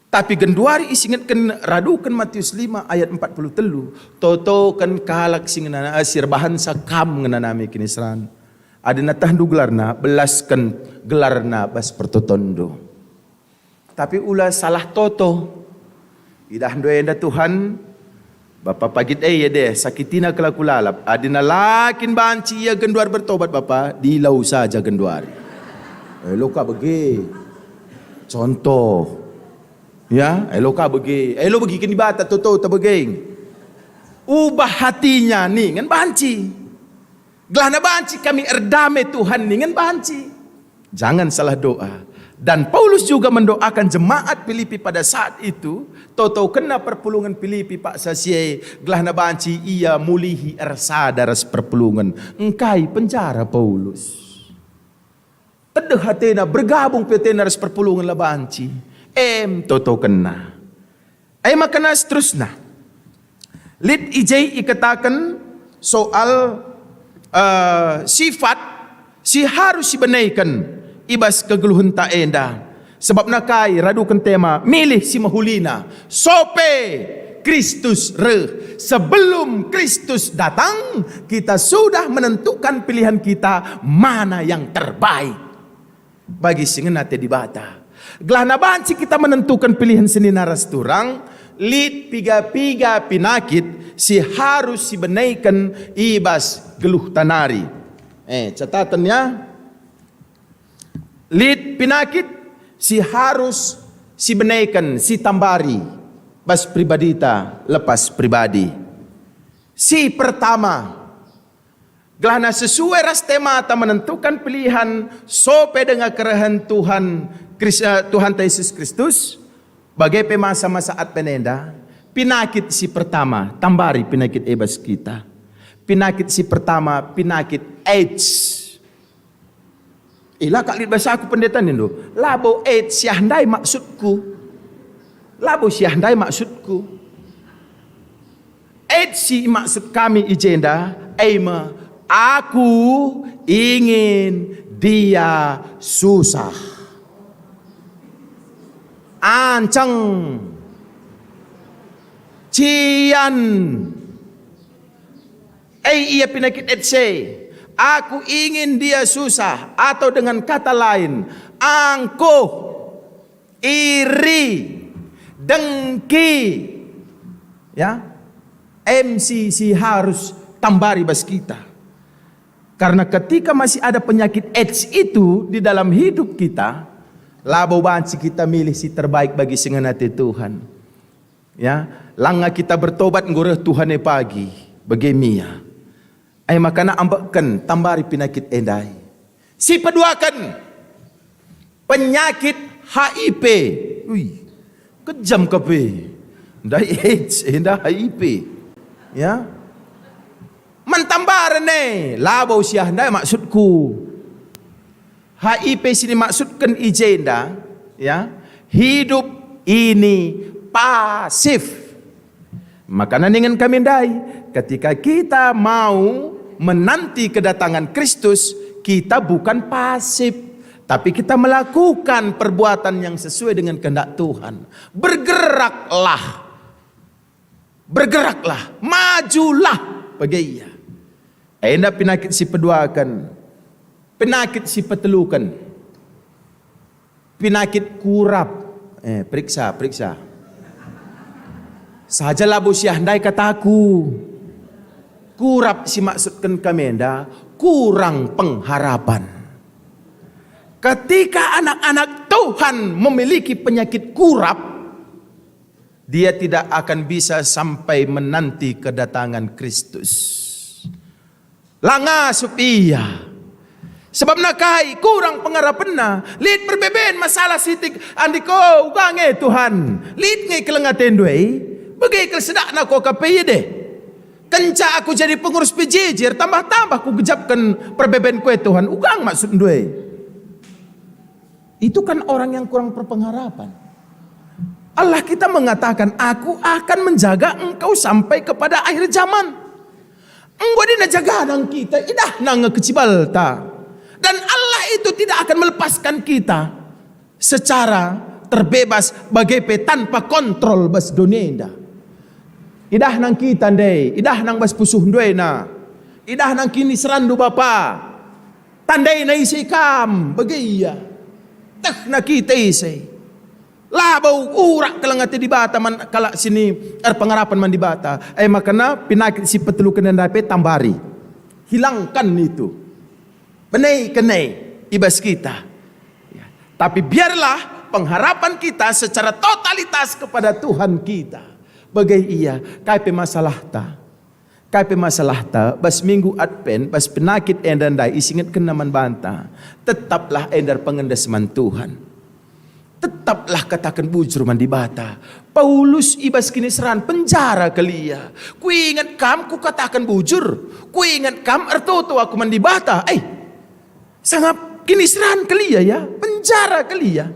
Tapi genduari isingetken raduken Matius lima ayat empat puluh telu, totoken kalak si ngena-, si erbahansa kam ngenanami kiniseran. Adi netahndu gelarna, belasken gelarna bas pertotonndu. Tapi ula salah toto. Idahndu enda Tuhan, Bapa pagit e ia deh, sakitina kelaku lalap. Adina la kin banci ia genduari bertobat, Bapa, dilau saja genduari. Elo ka bage. Contoh. Ya, elo ka bage. Elo bagi kin Dibata toto ta bage. Ubah hatinya ningen banci. Gelahna banci kami erdame Tuhan ningen banci. Jangan salah doa. Dan Paulus juga mendoakan jemaat Filipi pada saat itu, totokenna perpulungen Filipi paksa si e, gelahna banci ia mulihi ersada ras perpulungen. Engkai penjara Paulus. Tedeh atena, bergabung pe atena ras perpulungen la banci. Em totokenna. E maka seterusna. Lit i je ikataken soal, eh, sifat si harus sibeneken i bas kegeluhenta enda. Sebabna kai raduken tema milih si mehulina. Sope Kristus reh. Sebelum Kristus datang, kita sudah menentukan pilihan kita mana yang terbaik bagi si ngena ate Dibata. Gelahna banci kita menentukan pilihan senina ras turang, lit piga-piga pinakit si harus sibeneken i bas geluhta nari. Eh, cataten ya. Lit pinakit si harus sibeneken, sitambari. bas pribadita lepas pribadi. Si pertama, gelahna sesuai ras temata menentukan pilihan sope denga kerehen Tuhan Kris-, eh, Tuhanta Yesus Kristus, bage pe masa-masa Advent enda, penakit si pertama, tambari penakit e bas kita. Penakit si pertama, penakit AIDS. Ila kak lit bas aku pendeta nindu, labo AIDS siah ndai maksudku. Labo siah ndai maksudku. AIDS si maksud kami i jenda, e me, "Aku ingin dia susah." Anceng. Cian. Eh, ia penakit etse. Aku ingin dia susah, atau dengan kata lain, angkuh, iri, dengki. Ya, M C C harus tambari bas kita. Karena ketika masih ada penyakit AIDS itu di dalam hidup kita, labo banci kita milih si terbaik bagi si ngena ate Tuhan. Ya, langa kita bertobat enggo reh Tuhan e pagi, bage mia. Ai makana ambekken tambari penakit e ndai. Si peduaken, penyakit H I V. Ui, kejam ka pe. Ndai AIDS, enda H I V. Ya. Man tambaren e, labo siah ndai maksudku. H I V si dimaksudken i jenda, ya, hidup ini pasif. Makana ningen kami ndai, ketika kita mau menanti kedatangan Kristus, kita bukan pasif, tapi kita melakukan perbuatan yang sesuai dengan kehendak Tuhan. Bergeraklah. Bergeraklah, majulah, bage ia. Enda penakit si peduaken, penakit si peteluken, penakit kurap. Eh, periksa, periksa. Saja labo siah ndai kataku. Kurap si maksudken kami enda, kurang pengharapan. Ketika anak-anak Tuhan memiliki penyakit kurap, dia tidak akan bisa sampai menanti kedatangan Kristus. La ngasup ia. Sebabna kai? Kurang pengarapenna. Lit perbeben masalah sitik, andiko, uga nge Tuhan. Lit nge keleng atendu e. Bage kal sedakna ko kape ia deh. Kenca aku jadi pengurus P J J, tambah-tambah kugejapken perbebenku e Tuhan. Uga maksudndu e. Itu kan orang yang kurang berpengharapan. Allah kita mengatakan, "Aku akan menjaga engkau sampai kepada akhir zaman." Enggo dina jaga nang kita, idahna nge kecibalta. Dan Allah itu tidak akan melepaskan kita secara terbebas bage pe tanpa kontrol bas doni enda. Idah nang kita ndai, idah nang bas pusuh nduena, idah nang kiniseranndu bapa. Tandaina ise kam, bage ia. Tehna kita ise. Labo urak keleng ate Dibata man kalak si ni erpengarapen man Dibata. E makana penakit si peteluken enda pe tambari. Hilangkan itu. Beneiken e i bas kita. Ya. Tapi biarlah pengharapan kita secara totalitas kepada Tuhan kita. Bage ia, kai pe masalahta. Kai pe masalahta, bas minggu Advent, bas penakit enda ndai isingetkenna man banta. Tetaplah enda erpengendes man Tuhan. Tetaplah kataken bujur man Dibata. Paulus i bas kiniseran penjara kal ia. Kuinget kam kukataken bujur. Kuinget kam ertoto aku man Dibata. Eh, sangap kiniseran kal ia, ya, penjara kal ia.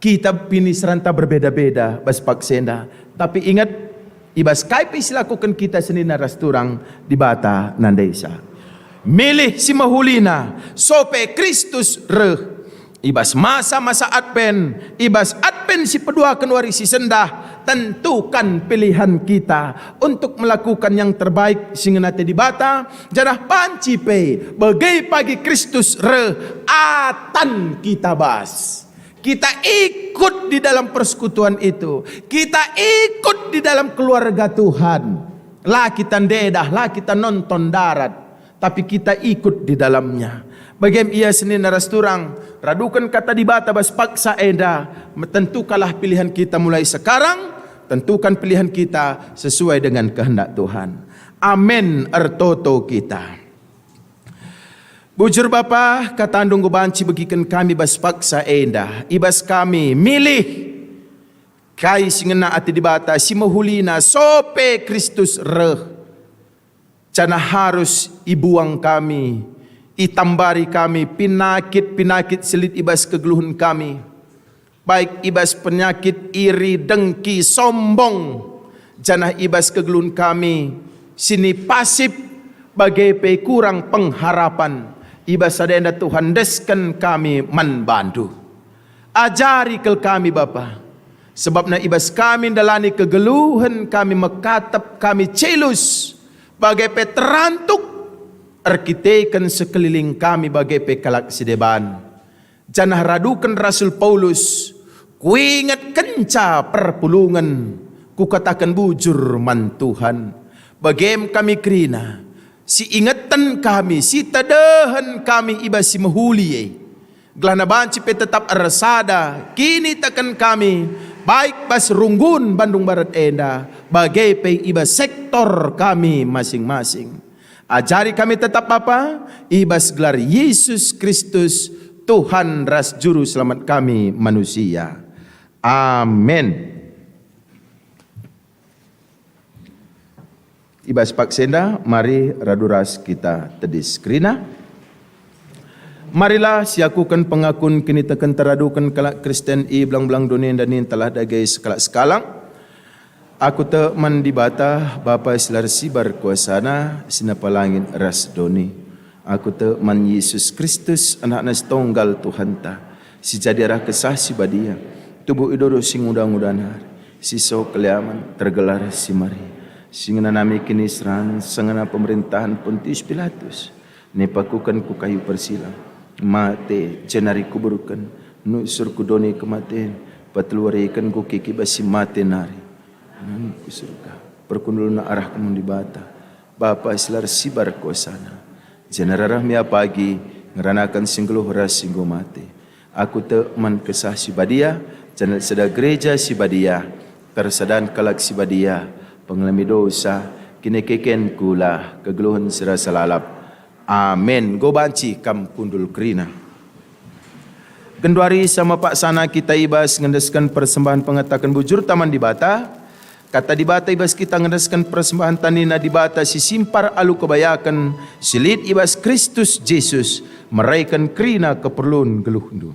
Kita kiniseranta berbeda-beda bas paksa enda. Tapi inget, i bas kai pe si lakuken kita senina ras turang, Dibata nandaisa. Milih si mehulina, sope Kristus reh. I bas masa-masa Advent, i bas Advent si peduaken wari si sendah, tentukan pilihan kita untuk melakukan yang terbaik si ngena ate Dibata, janah banci pe, bage pagi Kristus reh, atan kita bas. Kita ikut di dalam persekutuan itu. Kita ikut di dalam keluarga Tuhan. La kita ndedah, la kita nonton darat, tapi kita ikut di dalamnya. Bage me ia senina ras turang, raduken Kata Dibata bas paksa enda, tentukanlah pilihan kita mulai sekarang, tentukan pilihan kita sesuai dengan kehendak Tuhan. Amin, ertoto kita. Bujur Bapa, KataNdu enggo banci begiken kami bas paksa enda, i bas kami milih kai si ngena ate Dibata, si mehulina, sope Kristus reh. Janah arus ibuang kami, itambari kami penakit-penakit si lit i bas kegeluhen kami, baik i bas penakit iri, dengki, sombong, janah i bas kegeluhen kami si pasip, bage pe kurang pengharapan. I bas sada enda Tuhan, endesken kami man baNdu. Ajari kal kami, Bapa, sebabna i bas kami ndalani kegeluhen kami mekatep, kami celus, bage pe terantuk erkiteken sekeliling kami bage pe kalak si deban. Janah raduken Rasul Paulus, "Kuingetkenca perpulungen, kukataken bujur man Tuhan." Bage me kami kerina, si ingeten kami, si tedehen kami i bas si mehuli e. Gelahna banci pe tetap ersada kiniteken kami, baik bas runggun Bandung Barat enda, bage pe i bas sektor kami masing-masing. Ajari kami tetap, Bapa, i bas gelar Yesus Kristus, Tuhan ras Juru Selamat kami manusia. Amin. I bas paksa enda, mari radu ras kita tedis kerina. Marilah siakuken pengakun kiniteken teraduken kalak Kristen i belang-belang doni enda nintalah dage sekalak-sekalak. Aku tek man Dibata, Bapa si la ersibar kuasana, si napa langit ras doni. Aku tek man Yesus Kristus, Anakna si tonggal Tuhanta, si jadi arah Kesah Si Badia, tubuh i Doruh Singuda-nguda nari, si soh keliamen, tergelar si mari, si ngenanami kiniseran sangana pemerintahan Pontius Pilatus, nipakuken ku kayu persilang, mate, jenari kuburken, nusur ku doni kematen, peteluariken ku kiki bas si mate nari, ngenanami ku Surga, perkundulna arah kemulian Dibata, Bapa si la ersibar kuasana, jenari reh me ia pagi ngeranaken si nggeluh ras si enggo mate. Aku tek man Kesah Si Badia, janah sada Gereja Si Badia, persadan kalak si badia, pengalemi dosa, kinekeken kula, kegeluhen si rasa lalap. Amin. Enggo banci kam kundul kerina. Genduari sama paksana kita i bas ngendesken persembahen pengataken bujurta man Dibata. Kata Dibata i bas kita ngendesken persembahen tanina Dibata si simpar alu kebayaken si lit i bas Kristus Jesus, mereken kerina keperlun geluhndu.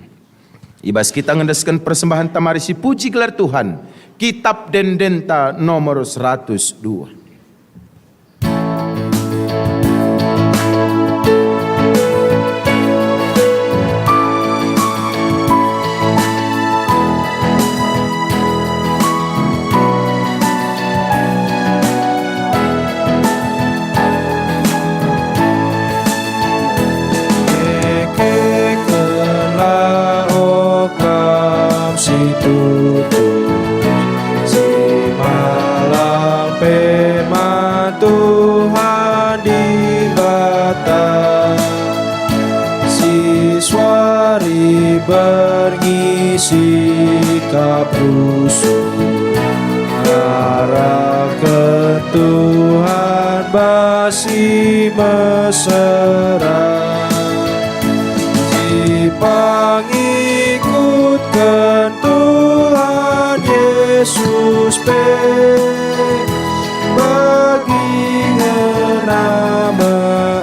I bas kita ngendesken persembahen tamari si puji gelar Tuhan, Kitab Ende-endenta nomor seratus dua. Kekekenlah, o kam si tutus, si malang pe man Tuhan Dibata, si suari berngi sikap rusuh, arahken Tuhan bas si mesera, si pengikutken Tuhan Yesus pe bagi ngena me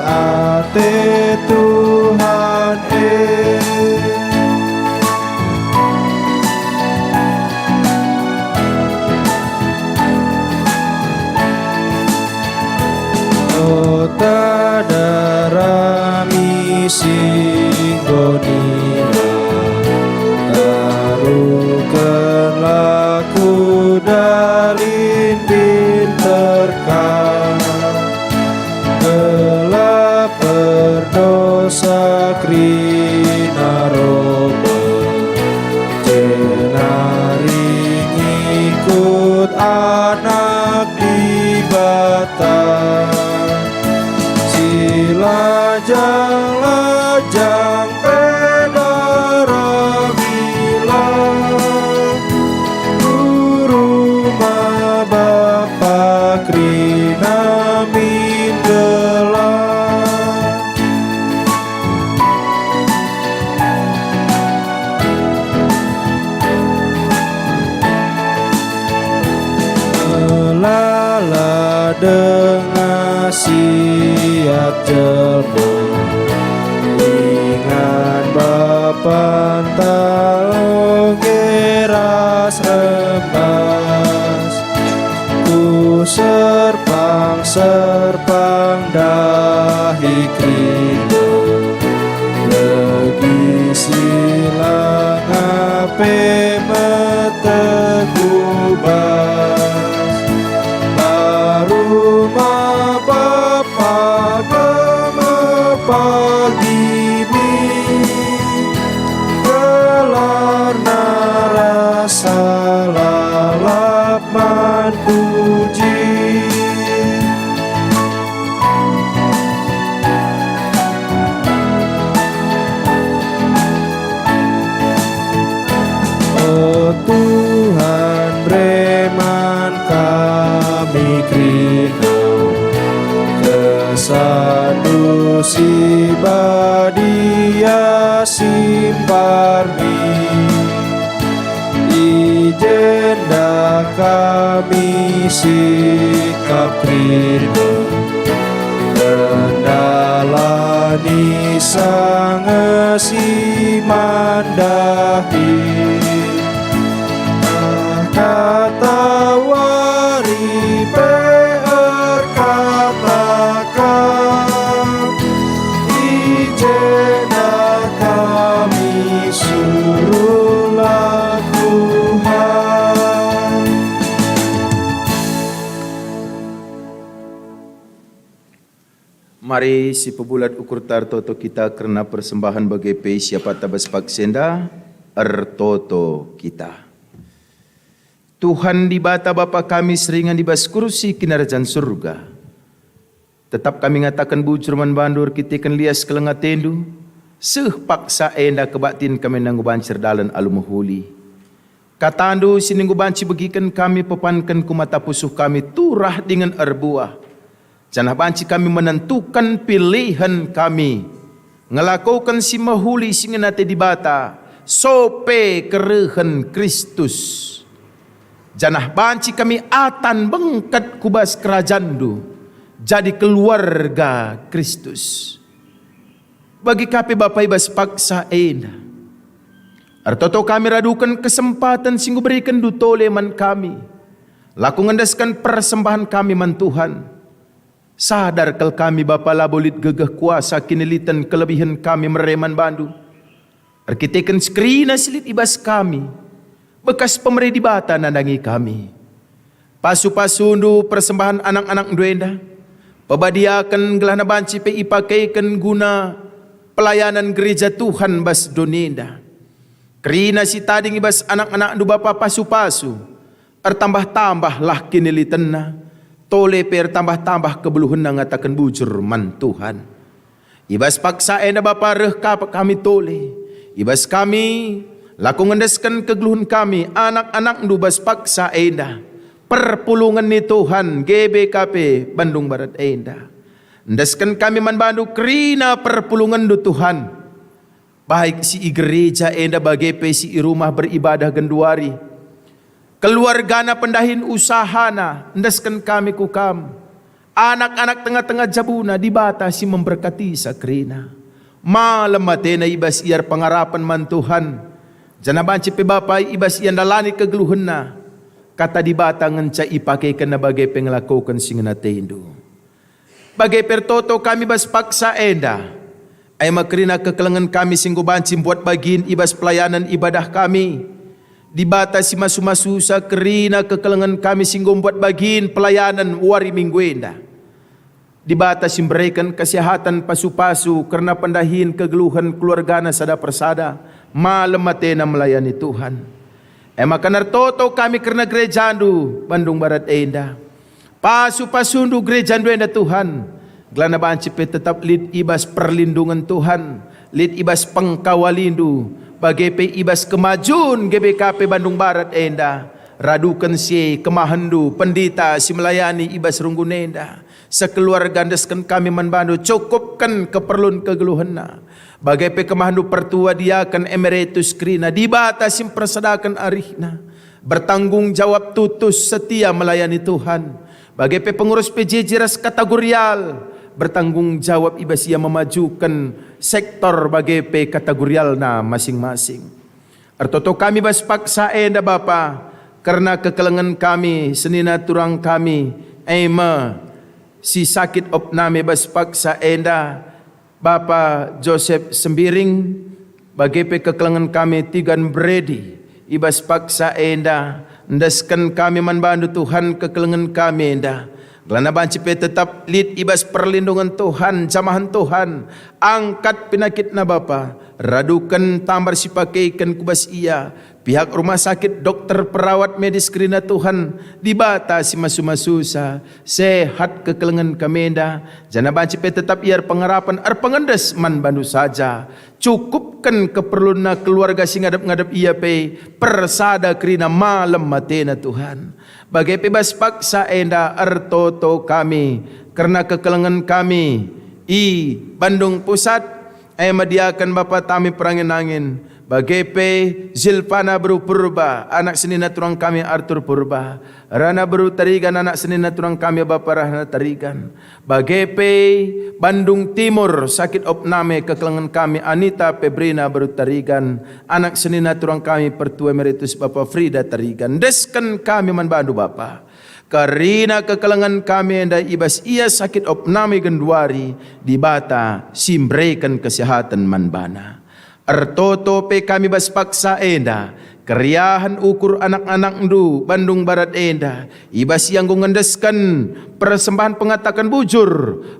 ate Tuhan e. Kota darami si enggo nina, taruhkenlah ku dalin pinter kam, gelah perdosa kerina roba, jenari ngikut Anak Dibata, si lajang-lajang denga siat jelma. Ingan bapanta oge ras rembas, ku serpang-serpang dahi kerina. Legi si la ngape meteh ku bas. Aru ma Bapa, kemepagimi, gelarna rasa lalap man puji. O Tuhan, bere man kami kerina, kesandu si badia si mbarmi. I jenda kami sikap kerina, mendalani sanga si man dahi. Kata wari pe erkata kam, i jenda kami suruhlah Tuhan. Mari sipebulat ukurta ertoto kita kerna persembahen bage pe siapanta bas paksa enda, ertoto kita. Tuhan Dibata Bapa kami si ringan i bas kursi Kinirajan Surga, tetap kami ngataken bujur man baNdu erkiteken lias keleng ateNdu, seh paksa enda kebaktin kami nanggo banci erdalan alu mehuli. KataNdu si nanggo banci begiken kami pepanken ku mata pusuh kami turah dingen erbuah, janah banci kami menentuken pilihen kami, ngelakoken si mehuli si ngena ate Dibata, sope kerehen Kristus. Janah banci kami atan bengket ku bas kerajanNdu, jadi keluarga Kristus. Bage ka pe Bapa i bas paksa enda, ertoto kami raduken kesempaten si enggo iberekenNdu tole man kami, lako ngendesken persembahen kami man Tuhan. Sadar kal kami Bapa labo lit gegeh kuasa kiniliten kelebihen kami mere man baNdu. Erkiteken si kerina si lit i bas kami, bekas pemere Dibata nandangi kami. Pasu-pasuNdu persembahen anak-anakNdu enda, pebadiaken gelahna banci pe ipakeken guna pelayanan gereja Tuhan bas doni enda. Kerina si tading i bas anak-anakNdu Bapa pasu-pasu, ertambah-tambahlah kinilitenna, tole pe ertambah-tambah kebeluhenna ngataken bujur man Tuhan. I bas paksa enda Bapa reh ka pe kami tole, i bas kami lako ngendesken kegeluhen kami anak-anakNdu bas paksa enda, perpulungen ni Tuhan, G B K P Bandung Barat enda. Endesken kami man baNdu kerina perpulungenNdu Tuhan, baik si i gereja enda bage pe si i rumah beribadah genduari. Keluargana, pendahin usahana, endesken kami ku Kam. Anak-anak tengah-tengah jabuna, Dibata si memberkatisa kerina. Malem atena i bas ia erpengarapen man Tuhan, janah banci pe Bapa i bas ia ndalani kegeluhenna. Kata Dibata ngenca ipakekenna bage pe ngelakoken si ngena ateNdu. Bage pe ertoto kami bas paksa enda. E maka kerina kekelengen kami si enggo banci mbuat bagin i bas pelayanan ibadah kami. Dibata si masu-masusa kerina kekelengen kami si enggo mbuat bagin pelayanan wari Minggu enda. Dibata si mbereken kesehaten pasu-pasu kerna pendahin kegeluhen keluargana sada persada, malem atena melayani Tuhan. E maka ertoto kami kerna gerejaNdu Bandung Barat enda. Pasu-pasuNdu gerejaNdu enda, Tuhan, gelahna banci pe tetap lit i bas perlindungen Tuhan, lit i bas pengkawalindu, bage pe i bas kemajun G B K P Bandung Barat enda. Raduken si e kemahenNdu, pendeta si melayani i bas runggun enda, sekeluarga endesken kami man baNdu, cukupken keperlun kegeluhenna. Bage pe kemahenNdu pertua diaken emeritus kerina, Dibata si mpersedaken arihna, bertanggung jawab tutus setia melayani Tuhan. Bage pe pengurus P J J ras kategorial, bertanggung jawab i bas ia memajuken sektor bage pe kategorialna masing-masing. Ertoto kami bas paksa enda, Bapa, kerna kekelengen kami, senina turang kami, e me, si sakit opname bas paksa enda, Bapa Joseph Sembiring, bage pe kekelengen kami Tigan Bredi, i bas paksa enda, endesken kami man bandu, Tuhan, kekelengen kami enda. Gelana banci pe tetap lit i bas perlindungen Tuhan, jamahen Tuhan, angkat penakitna Bapa, raduken tambar si pakeken ku bas ia, pihak rumah sakit, dokter, perawat, medis kerina Tuhan, Dibata si masu-masusa, sehat kekelengen kami enda, janah banci pe tetap ia erpengarapen, erpengendes man bandu saja. Cukupken keperlunna keluarga si ngadep-ngadep ia pe, persada kerina malem atena Tuhan. Bage pe bas paksa enda ertoto kami kerna kekelengen kami i Bandung Pusat, e me diaken Bapa Tami Perangin-angin, bage pe Zilpana Beru Purba, anak senina turang kami Artur Purba, Rana Beru Tarigan, anak senina turang kami Bapa Rahna Tarigan, bage pe Bandung Timur, sakit opname kekelengen kami Anita Pebrina Beru Tarigan, anak senina turang kami Pertua Emeritus Bapa Frida Tarigan. Endesken kami man bandu, Bapa. Kerina kekelengen kami enda i bas ia sakit opname genduari, Dibata si mbereken kesehaten man bana. Ertoto pe kami bas paksa enda, keriahen ukur anak-anakndu Bandung Barat enda, i bas ia enggo ngendesken persembahen pengataken bujur,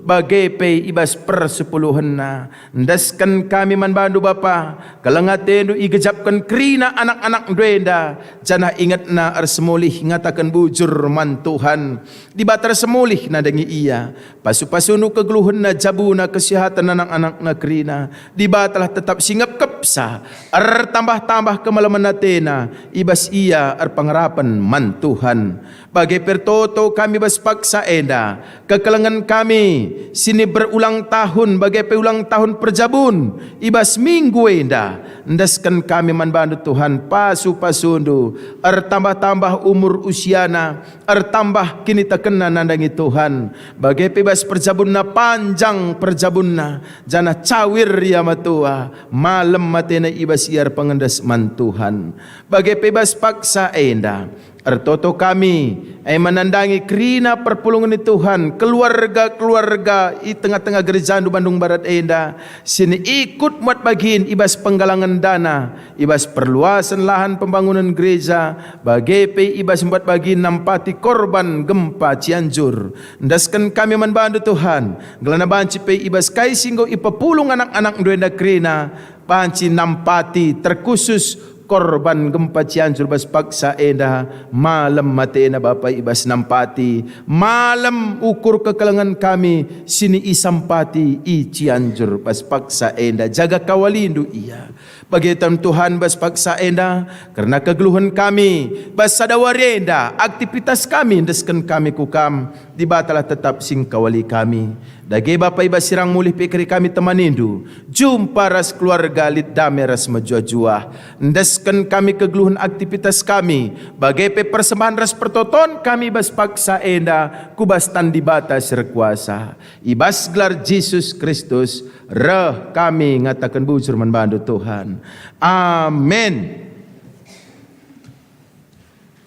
bage pe i bas persepuluhenna. Endesken kami man bandu, Bapa, keleng atendu igejapken kerina anak-anakndu enda, janah ingetna ersemulih ngataken bujur man Tuhan. Dibata ersemulih nandangi ia. Pasu-pasundu kegeluhenna, jabuna, kesehaten anak-anakna kerina. Dibatalah tetap si ngepkepsa, ertambah-tambah kemalemen atena, i bas ia erpengarapen man Tuhan. Bage pe ertoto kami bas paksa enda, kekelengen kami si berulang tahun, bage pe ulang tahun perjabun i bas minggu enda. Endesken kami man bandu, Tuhan, pasu-pasundu, ertambah-tambah umur usiana, ertambah kinitekenna nandangi Tuhan, bage pe bas perjabunna, panjang perjabunna, janah cawir ia matua, malem atena i bas ia erpengendes man Tuhan. Bage pe bas paksa enda, ertoto kami, e me nandangi kerina perpulungen ni Tuhan, keluarga-keluarga i tengah-tengah gerejandu Bandung Barat enda, si ikut muat bagin i bas penggalangen dana, i bas perluasen lahan pembangunen gereja, bage pe i bas mbuat bagin nampati korban gempa Cianjur. Endesken kami man bandu, Tuhan, gelana banci pe i bas kai si enggo ipepulung anak-anakndu enda kerina, banci nampati terkhusus korban gempa Cianjur bas paksa enda, malem atena Bapa i bas nampati, malem ukur kekelengen kami si isampati i Cianjur bas paksa enda, jaga kawalindu ia. Bage ten Tuhan bas paksa enda, kerna kegeluhen kami, bas sada wari enda, aktivitas kami endesken kami ku Kam, Dibatalah tetap si ngkawali kami. Dage Bapa, i bas sirang mulih pe keri kami temanindu, jumpa ras keluarga lit dame ras mejuah-juah. Endesken kami kegeluhen aktivitas kami, bage pe persembahen ras pertoton kami bas paksa enda ku bas tan Dibata si erkuasa. I bas gelar Jesus Kristus, reh kami ngataken bujur man bandu, Tuhan. Amin.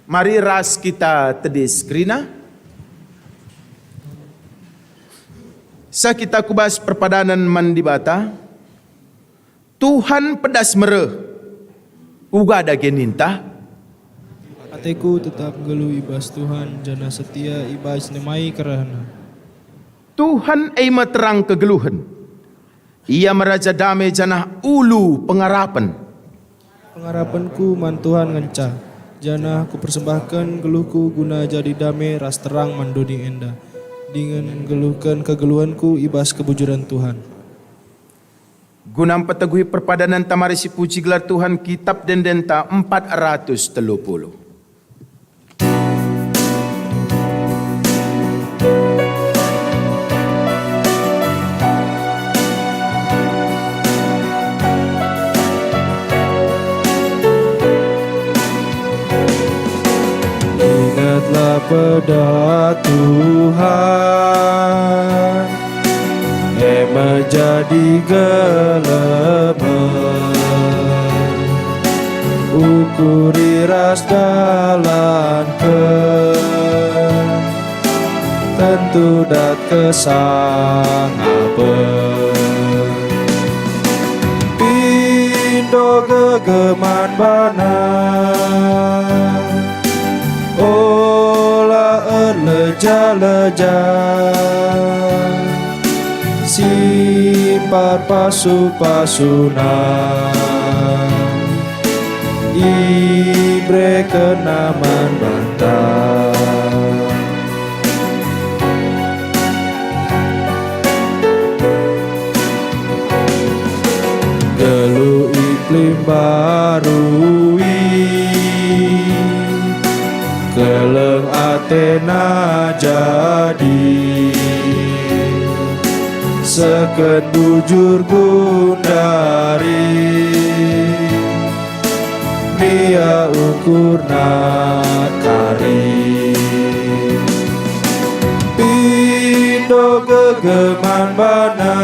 Mari ras kita tedis kerina. Seh kita ku bas perpadanen man Dibata. Tuhan pedas mereh, uga dage ninta. Ateku tetap nggeluh i bas Tuhan, janah setia i bas nemai kerehNa. Tuhan e me terang kegeluhen. Ia me Raja Dame janah ulu pengarapen. Pengarapenku man Tuhan ngenca, janah kupersembahken geluhku guna jadi dame ras terang man doni enda, dingen nggeluhken kegeluhenku i bas kebujuren Tuhan. Guna mpeteguhi perpadanenta, mari sipuji gelar Tuhan, Kitap Ende-endenta empat ratus telu puluh. Ingatlah Peda Tuhan, e me jadi gelemen, ukuri ras dalanken, tentu dat kesangapen. Pindo gegeman bana, ola erleja-leja, simpar pasu-pasuna, iberekenna man banta. Geluh iklim baru i, keleng atena jadi, seken bujur gundari, ndia ukurna kari. Pindo gegeman bana,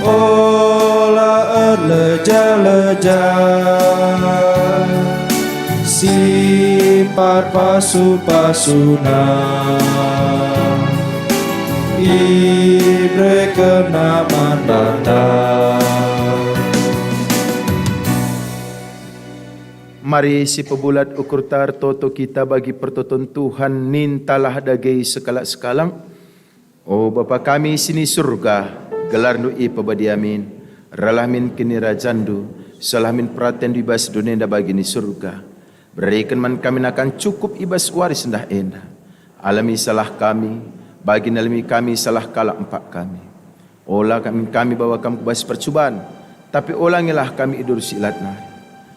ola erleja-leja, simpar pasu-pasuna, iberekenna man banta. Mari sipebulat ukurta ertoto kita bagi pertoton Tuhan, nintalah dage sekalak-sekalak. O Bapa kami si ni Surga, gelarNdu ipebadia min, rehlah min kinirajanNdu, sehlah min peratenNdu i bas doni enda bagi ni Surga. Bereken man kami nakan cukup i bas wari sendah enda. Alemi salah kami, bagi nalemi kami salah kalak empak kami. Ola kami, kami bawa Kam ku bas percuban, tapi ola ngelah kami i duri si ilat nari.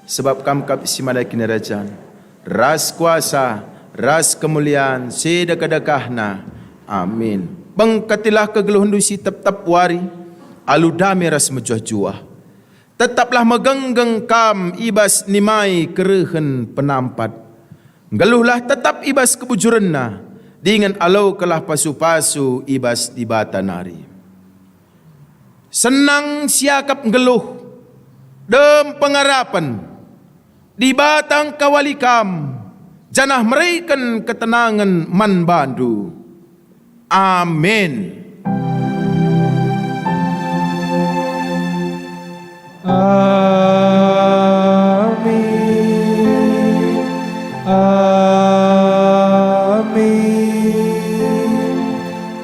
Sebab Kam kap si mada kinirajan, ras kuasa, ras kemulian, si dekah-dekahna. Amin. Bengketilah kegeluhenndu si tep-tep wari, alu dame ras mejuah-juah. Tetaplah megenggeng kam i bas nimai kerehen penampat. Nggeluhlah tetap i bas kebujurenna, dingen alokenlah pasu-pasu i bas Dibata nari. Senang siakap nggeluh, dem pengarapen, Dibata engkawali kam, janah mereken ketenangen man bandu. Amin. Amin. Amin.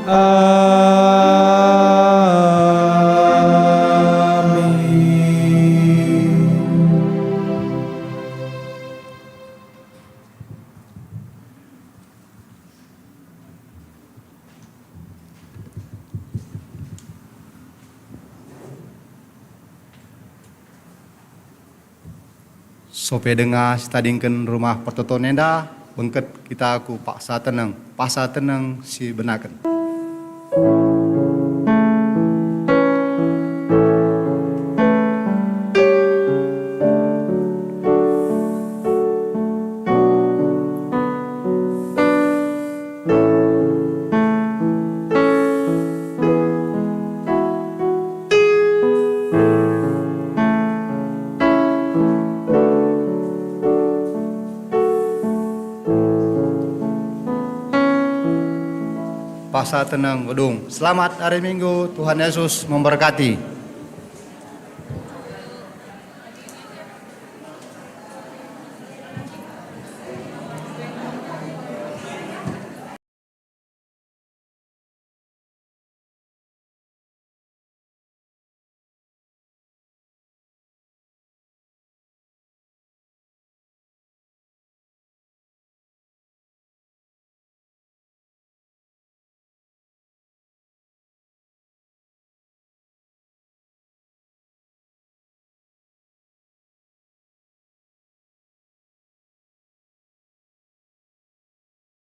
Amin. Sope denga sitadingken Rumah Pertoton enda, bengket kita ku paksa teneng, paksa teneng si benaken. Paksa teneng gedung. Selamat hari Minggu, Tuhan Yesus memberkati.